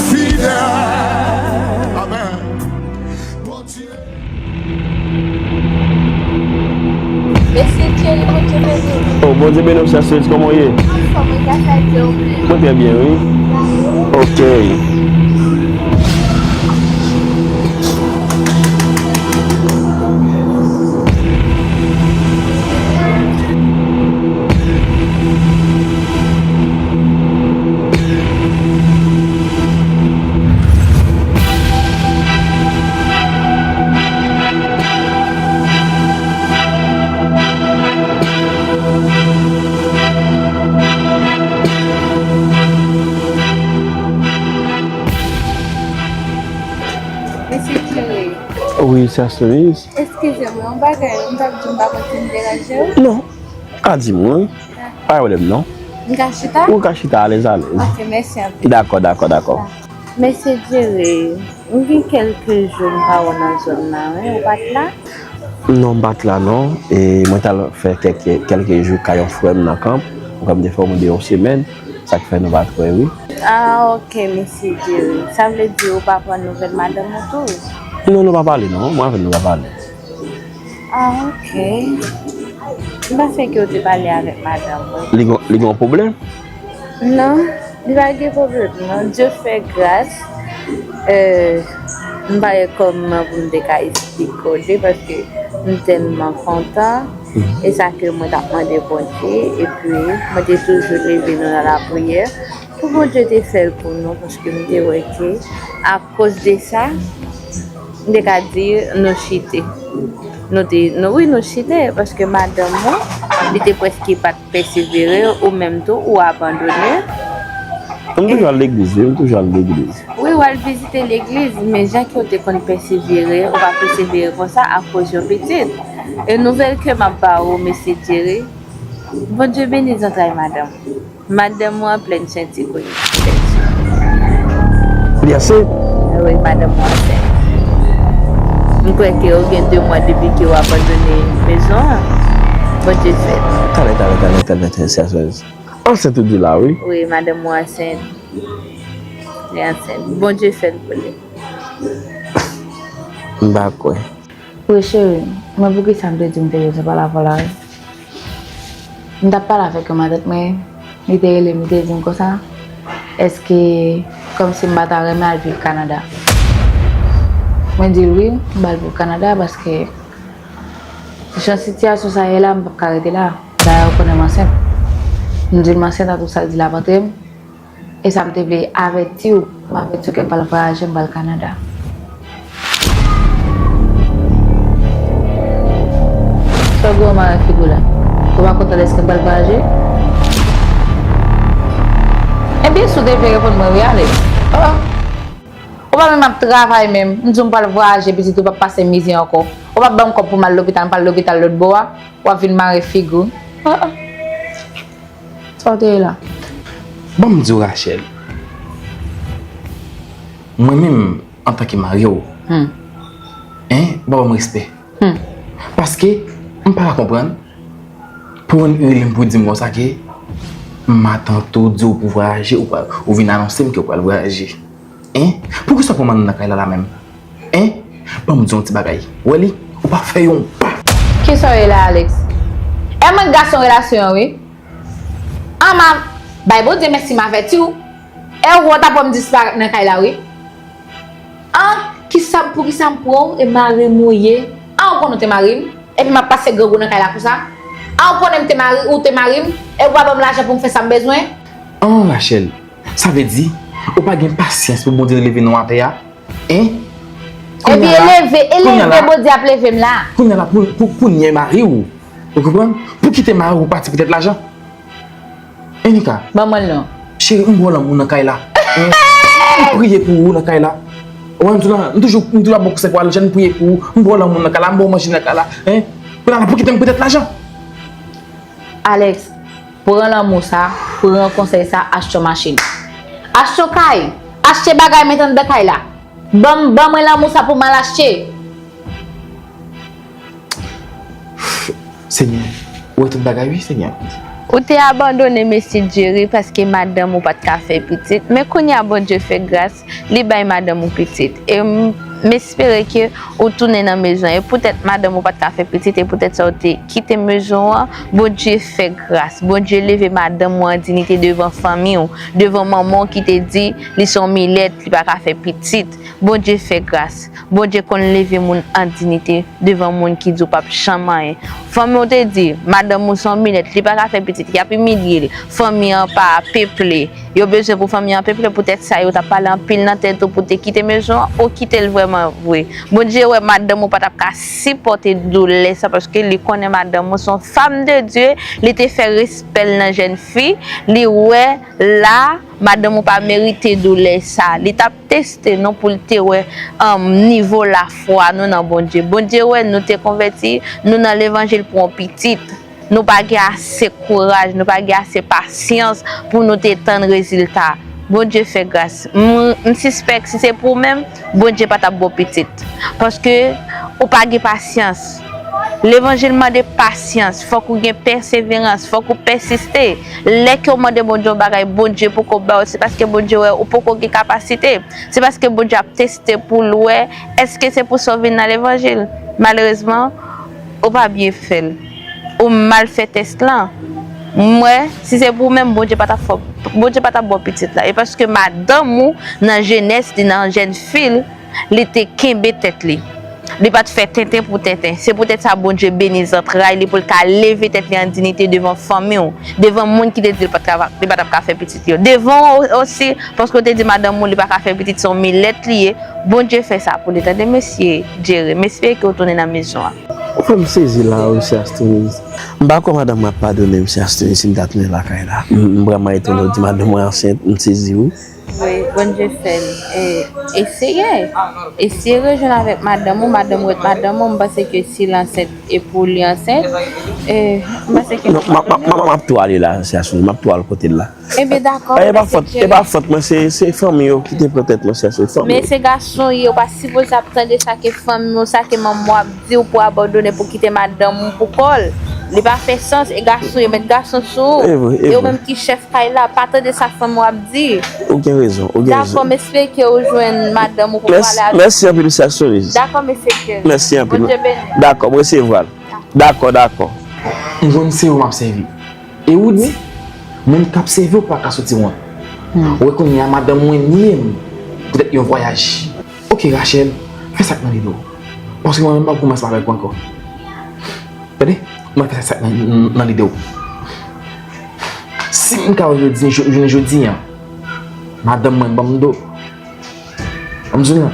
fidèl. Amèn. Bondye. Mesye Jerry, Bondye beni w. Oh, Bondye beni w, sè Cerise, kòman w ye? Anfòm, wi, gras a Dye, ou menm? Mwen trè byen, wi. Ok. Mesye Jerry. Wi, sè Cerise. Eskize m, yon bagay m t ap di, m pa konn si m deranje w. Non. A di m, wi. Pa gen pwoblèm, non. M ka chita? Ou ka chita alèz, alèz. Ok, mèsi anpil. Dakò, dakò, dakò. Mesye Jerry, m gen kèlke jou m pa wè w nan zòn nan, wi, ou pa t la? Non, m pa t la, non. E mwen t al fè kèlke, kèlke jou kay yon frè m nan Kanp. Ou konprann, m te fè yon de yon semèn. Sa k fè nou pa t wè, wi. Ah, ok, mesye Jerry. Sa vle di ou pa pran nouvèl madanm ou tou? Non, nou pa pale, non. Mwen avè l, nou pa pale. Ah, ok. M panse ke w te pale avèk madanm ou. Li gon, li gon pwoblèm? Non. Li pa gen pwoblèm non, Dye fè gras. M pa gen kòman pou m te ka eksplike w li paske m tèlman kontan. E sa ke mwen t ap mande Bondye, epi mwen te toujou leve nou nan lapriyè pou Bondye te fè l pou nou, paske m te wè ke akoz de sa, m te ka di nou chite. Nou te, nou, wi, nou chite, paske madanm ou, li te prèske pa t pèsevere, ou menm tou, ou abandone. M toujou al legliz, wi, m toujou al legliz. Wi, w al vizite legliz, men jan ke w te konn pèsevere, ou pa pèsevere konsa akoz yon pitit. E nouvèl ke m ap ba ou, mesye Jerry, Bondye beni zantray madanm ou. Madanm ou an plèn senti kounye a. Li ansent? Wi, madanm ou ansent. M kwè ke ou gen de mwa depi ke w abandone mezon an. Bondye fè l. Talè, talè, talè, talè, talè, talè. Ansent ou di la, wi? Wi, madanm ou ansent. Li ansent. Bondye fè l pou li. M pa kwè. Wi, cheri, mwen poukisa m te di m te bezwen pale avè w la, wi? M t ap pale avèk yon matant mwen, li te rele m, li te di m konsa, èske, kòmsi m pa ta renmen al viv Kanada? Mwen di l wi, m ba l viv Kanada, paske jan sitiyasyon sa ye la, m p ap ka rete la. Dayè, ou konnen m ansent. M di l m ansent, ak tout sa l di l ap antre m. E sa m te vle avèti w, m avèti w ke m pral vwayaje, m pral Kanada. Sa w gen w mare figi w la? Ou pa kontan dèske m pral vwayaje? Ebyen, si w te vle reponn mwen wi, Alex. Oh! Ou pa menm ap travay menm. M di w m pral vwayaje, pitit, ou p ap pase mizè ankò. Ou p ap ban m kòb pou m al lopital, m pral lopital lòt bò a. W ap vin mare figi w. Oh, oh. Sa w te ye la? Ban m di w, Rachel. Mwen menm, antanke mari w, hmm, en, w pa ban m respè. Hmm. Paske, m pa ka konprann pou w rele m pou di m konsa ke matant ou di w pou vwayaje, ou pral, ou vin anonse m ke w pral vwayaje. En? Poukisa w pran madanm nan kay la, la menm? En? Ban m di w yon ti bagay. Ou wè li? Ou pa fè yon pa. Kisa w ye la, Alex? E mwen k gason relasyon an, wi. An, m a bay Bondye mèsi, m avèti w. E ou wè w t ap wè m disparèt nan kay la, wi. An, kisa, poukisa m pran w e mari m ou ye? An, ou konnen w te mari m? Epi m ap pase grangou nan kay la konsa? An, ou konnen m te mari, ou te mari m? E ou pa ban m lajan pou m fè sa m bezwen? An, Rachel, sa vle di, ou pa gen pasyans pou Bondye leve nou atè a? En? Ebyen, leve, e leve Bondye ap leve m la. Kounye a la, pou, pou, kounye a mari w, ou konprann? Pou kite mari w pati poutèt lajan? Enika. Ban mwen l non. Cheri, m ba w lanmou nan kay la. En? M priye pou ou nan kay la. Ou wè, m toujou, m toujou, m toujou ap ba w konsèy pou al jèn, m priye pou ou. M ba w lanmou nan kay la, m ba w manje nan kay la. En? Kounye a la, pou kite m poutèt lajan? Alex, pran lanmou sa, pran konsèy sa, achte yon machin. Achte yon kay, achte bagay met anndan kay la. Ban m, ban mwen lanmou sa pou m al achte. Senyè, ou wè tout bagay wi, Senyè. Ou te abandone mesye Jerry paske madanm ou pa t ka fè pitit, men kounye a Bondye fè gras, li bay madanm ou pitit. E m, m espere ke ou tounen nan mezon. E poutèt madanm ou pa t ka fè pitit, e poutèt sa ou te kite mezon an, Bondye fè gras. Bondye leve madanm ou an dinite devan fanmi w, devan manman w ki te di li se yon milèt, li pa ka fè pitit. Bondye fè gras. Bondye konn leve moun an dinite devan moun ki di w p ap janm anyen. Fanmi w te di, madanm ou se yon milèt, li pa ka fè pitit, y ap imilye l. Fanmi an pa peple. Yo bezwen pou fanmi an peple, poutèt sa yo t ap pale anpil nan tèt ou pou te kite mezon an, ou kite l vrèman vre. Bondye wè madanm ou pa t ap ka sipòte doulè sa, paske li konnen madanm ou se yon femme de Dieu, li te fè respè l nan jèn fi, li wè la, madanm ou pa merite doulè sa. Li t ap teste nou pou l te wè, um, nivo lafwa nou nan Bondye. Bondye wè nou te konvèti, nou nan levanjil pou yon pitit. Nou pa gen ase kouraj, nou pa gen ase pasyans pou nou te tann rezilta. Bondye fè gras. M, m sispèk si se pou ou menm, Bondye pa t ap ba w pitit. Paske ou pa gen pasyans. Levanjil mande pasyans, fòk ou gen pèseverans, fòk ou pèsiste. Lè ke w mande Bondye yon bagay, Bondye poko ba w, se paske Bondye wè ou poko gen kapasite. Se paske Bondye ap teste pou l wè, èske se pou sa w vin nan levanjil? Malerezman, ou pa byen fè l. Ou mal fè tès lan. M wè, si se pou ou menm, Bondye pa t ap fè w, Bondye pa t ap ba w pitit la. E paske madanm ou, nan jenès li, nan jèn fi l, li te kenbe tèt li. Li pa t fè tenten pou tenten. Se poutèt sa Bondye beni zantray li pou l ka leve tèt li an diyite devan fanmi w, devan moun ki te di l pa t ka, li pa t ap ka fè pitit yo. Devan w osi, paske w te di madanm ou li pa ka fè pitit, se yon milèt li ye. Bondye fè sa pou li, tande, mesye Jerry. M espere ke w tounen nan mezon an. Ou fè m sezi la, wi, mesye Astoniz. M pa kwè madanm mwen ap padone m, mesye Astoniz, si m ta tounen lakay la. M, m vrèman etone, w di madanm mwen ansent, m sezi, wi. Wi, Bondye fè l. E, eseye. Eseye rejwenn avèk madanm ou, madanm ou ret madanm ou, m panse ke si l ansent, e pou li ansent, e, m panse ke... Non, m ap, m ap, m ap, m ap tou ale la, mesye Astoniz, m ap tou al kote l la. Ebyen, dakò, e pa fòt, e pa fòt mwen, se, se fanmi yo ki te pran tèt mwen, se, se fanmi. Men se gason ye, ou pa sipoze ap tande sa ke fanmi w, sa ke manman w ap di w pou abandone, pou kite madanm ou pou kò l. Li pa fè sans, e gason ye, met gason sou ou. E vre, e vre. E ou menm ki chèf kay la, pa tande sa fanmi w ap di. Ou gen rezon, ou gen rezon. Dakò, m espere ke ou jwenn madanm ou pou pale avè l. Mèsi anpil, mesye Astoniz. Dakò, mesye Jerry. Mèsi anpil. Bondye beni. Dakò, m resevwa l. Dakò, dakò. M jwenn se ou m ap sèvi. E ou di, moun k ap sèvi w pa ka soti wont. Ou wè kounye a madanm mwen ni m poutèt yon vwayaj. Oke, Rachel, fè sa k nan lide w. Paske mwen menm m p ap goumen ansanm avèk ou ankò. Tande, mwen fè sa k nan, nan lide w. Si m ka wè jodi, jou-, jounen jodi a, madanm mwen ban m do, Ann di w non.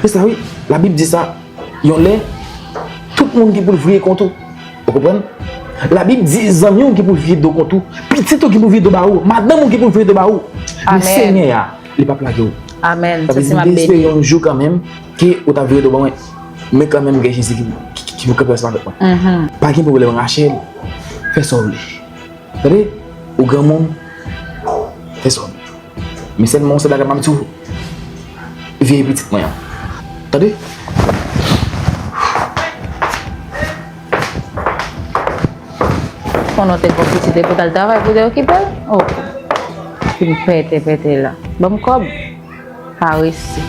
E sa wi, Labib di sa, yon lè, tout moun gen pou l vire kont ou. Ou konprann? Labib di zanmi w gen pou l vire do kont ou, pitit ou gen pou l vire do ba ou, madanm ou gen pou l vire do ba ou. Men Senyè a, li p ap lage w. Amèn. Sa vle di, m te espere yon jou kanmenm ke ou t ap vire do ba mwen. Men kanmenm, gen Jezi ki, ki, ki, ki pou kanpe ansanm avèk mwen. Pa gen pwoblèm, Rachel. Fè sa w vle. Tande? Ou granmoun, fè sa w vle. Men sèlman yon sèl bagay m ap di w, veye pitit mwen an. Tande? Konnen w te gen pitit epi w t al travay pou w te okipe l? Oh. Fin pete, pete la. Ban m kòb. Parese.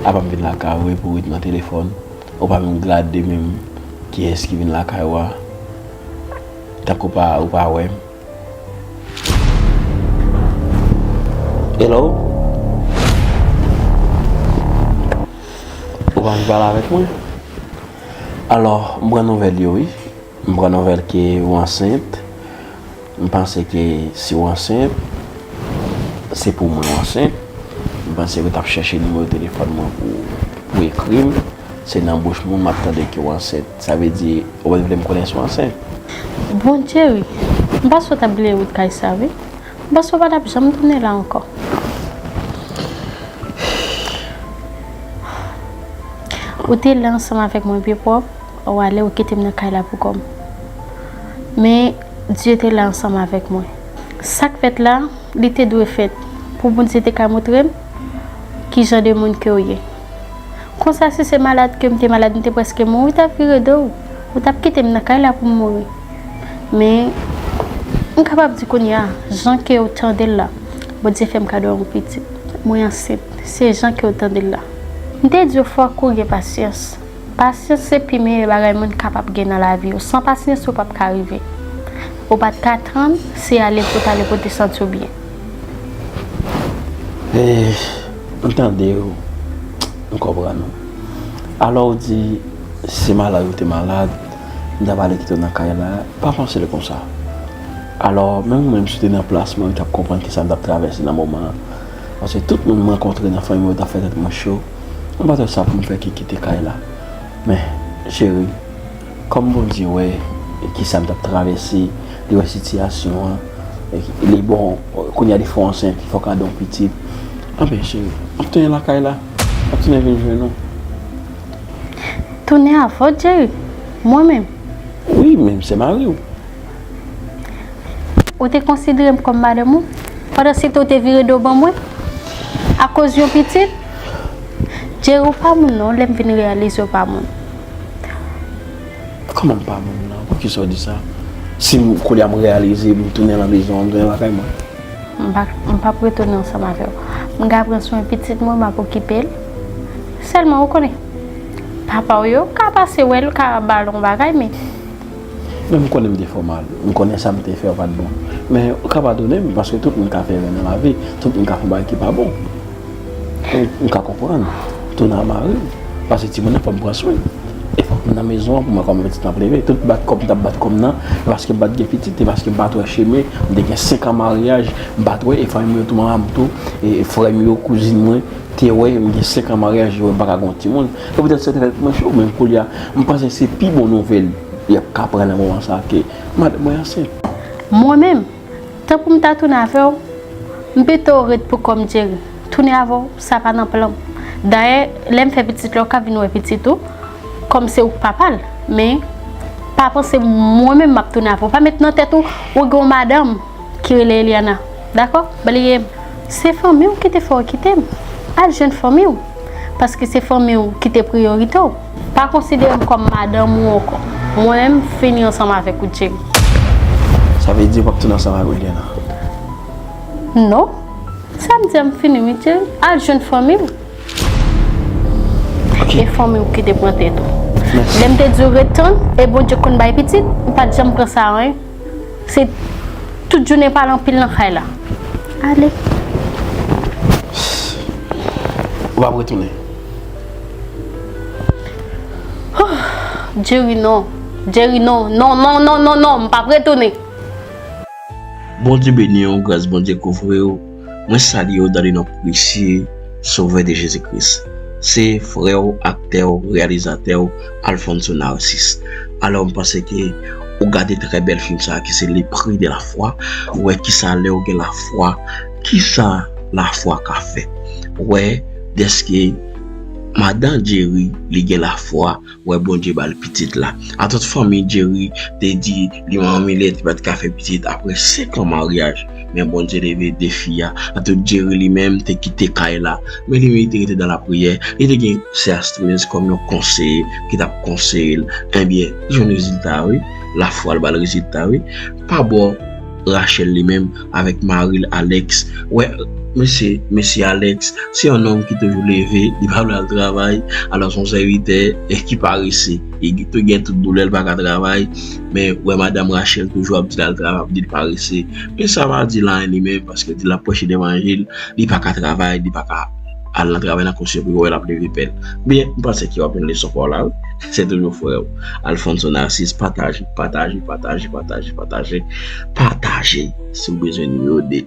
Apa m vin lakay ou epi w ret nan telefòn? Ou pa menm gade menm kiyès ki vin lakay ou a. Tankou pa, ou pa wè m. Hello? Ou pa anvi pale avèk mwen? Alò, m pran nouvèl yo, wi. M pran nouvèl ke ou ansent. M panse ke si w ansent, se pou mwen w ansent. M panse ke w t ap chèche nimewo telefòn mwen pou, pou ekri m. Se nan bouch moun m ap tande ke w ansent. Sa vle di, ou pa t vle m konnen si w ansent. Bondye wi, m panse w t ap bliye wout kay sa wi. M panse w pa t ap janm tounen la ankò. Ou te la ansanm avèk mwen pye pwòp, ou ale ou kite m nan kay la pou kò m. Men, Dye te la ansanm avèk mwen. Sa k fèt la, li te dwe fèt pou Bondye te ka montre m ki jan de moun ke w ye. Konsa, si se malad ke m te malad, m te prèske mouri, w t ap vire do w, ou t ap kite m nan kay la pou m mouri. Men, m kapab di kounye a, jan ke w tande l la, Bondye fè m kado yon pitit. Mwen ansent, se jan ke w tande l la. M te di w fòk ou gen pasyans. Pasyans se pi meyè bagay moun kapab gen nan lavi yo. San pasyans, ou p ap ka rive. Ou pa t ka tann, se ale pou w t ale pou w te santi w byen. Eh, m tande w, m konprann ou. Alò w di, se malad ou te malad, m ta pale kite w nan kay la, pa panse l konsa. Alò, menm mwen, si w te nan plas mwen, ou t ap konprann kisa m t ap travèse nan moman an. Paske tout moun m rankontre nan fanmi mwen, yo t ap fè tèt mwen cho. Mwen pa t wè sa pou m fè ke kite kay la. Men, cheri, kòm Bondye wè kisa m t ap travèse, li wè sitiyasyon an, e li bon, kounye a li fè w ansent, li fè w kado yon pitit. Anben, cheri, m ap tounen lakay la. M ap tounen vin jwenn ou. Tounen avè w, Jerry? Mwen menm? Wi, men m se mari w. Ou te konsidere m kòm madanm ou? Pandan se tan ou te vire do ban mwen? Akoz yon pitit? Jerry, ou pa moun non, lè m vin reyalize w pa moun. Kòman m pa moun nan? Poukisa w di sa? Si m, kounye a m reyalize, m tounen nan mezon an, m tounen lakay mwen. M pa, m p ap retounen ansanm avè w. M ka pran swen pitit mwen, m ap okipe l. Sèlman, ou konnen, papa w yo ka pase wè l, ka ba l yon bagay, men Men m konnen m te fè w mal. M konnen sa m te fè a pa t bon. Men ou ka padone m, paske tout moun ka fè erè nan lavi. Tout moun ka fè yon bagay ki pa bon. M, m ka konprann. Tounen a mari m. Paske timoun nan fò m pran swen l. E fòk m nan mezon an pou mwen kòman pitit lan ap leve. Tout bat kò m t ap bat kò m nan, e paske m pa t gen pitit, e paske m pa t wè chemen. M te gen senk an maryaj, m pa t wè, e fanmi m yo tou, manman m tou, e, e frè m yo, kouzin mwen, te wè, m gen senk an maryaj, yo wè m pa ka gen yon timoun. Se poutèt sa tèt mwen cho, men kounye a, m panse se pi bon nouvèl y ap ka pran nan moman sa a ke madanm mwen ansent. Mwen menm, tan pou m ta tounen avè w, m pito ret pou kò m Jerry. Tounen avè w, sa pa nan plan m. Dayè, lè m fè pitit la, ou ka vin wè pitit ou, kòm se ou k papa l. Men, pa panse mwen menm m ap tounen avè w. Pa met nan tèt ou, ou gen yon madanm ki rele Eliana. Dakò? Bliye m. Se fanmi w ki te fè w kite m. Al jwenn fanmi w. Paske se fanmi w ki te priyorite w. Pa konsidere m kòm madanm ou ankò. Mwen menm, m fini ansanm avèk ou, Jerry. Sa vle di w p ap tounen ansanm avèk Eliana? Non. Sa m di a, m fini, wi, Jerry. Al jwenn fanmi w. Ok. E fanmi w ki te pran tèt ou. Mèsi. Lè m te di w ret tann, e Bondye konn bay pitit, ou pa t janm pran sa, wi. Se tout jounen pale anpil nan kay la. Ale. Ou p ap retounen? Jerry, non. Jerry, non. Non, non, non, non, non. M p ap retounen. Bondye beni w, gras Bondye kouvri w. Mwen salye w dans le nom précieux Sauveur de Jésus-Christ. Se frè w, aktè w, reyalizatè w, Alphonso Narcisse. Alò, m panse ke ou gade trè bèl fim sa a ki se Le Prix de la Foi. Ou wè kisa lè w gen lafwa, kisa lafwa ka fè. Ou wè, dèske madan Jerry, li gen lafwa, wè Bondye ba l pitit la. A tout fanmi Jerry te di li manmi li te pa t ka fè pitit apre senk an maryaj. Men Bondye leve defi a. A tout Jerry li menm te kite kay la. Men li menm li te rete nan lapriyè. Li te gen sè Astrid kòm yon konseye ki t ap konseye l. Ebyen, li jwenn rezilta wi. Lafwa l ba l rezilta wi. Pa bò Rachel li menm avèk mari l Alex. Wè, mesye, mesye Alex, se yon nonm ki toujou leve, li pa vle al travay, alò se yon sèvitè e ki parese. Li tou gen tout doulè, li pa ka travay. Men, wè, madanm Rachel toujou ap di l al travay, ap di l parese. Men sa pa di l anyen li menm, paske l di l ap preche levanjil, li pa ka travay, li pa ka al nan travay nan konsèy pou yo wè l ap leve pèl. Byen, m panse ke w ap jwenn leson pa w la, wi. Se toujou frè w, Alphonso Narcisse, pataje, pataje, pataje, pataje, pataje, pataje, si w bezwen nimewo de.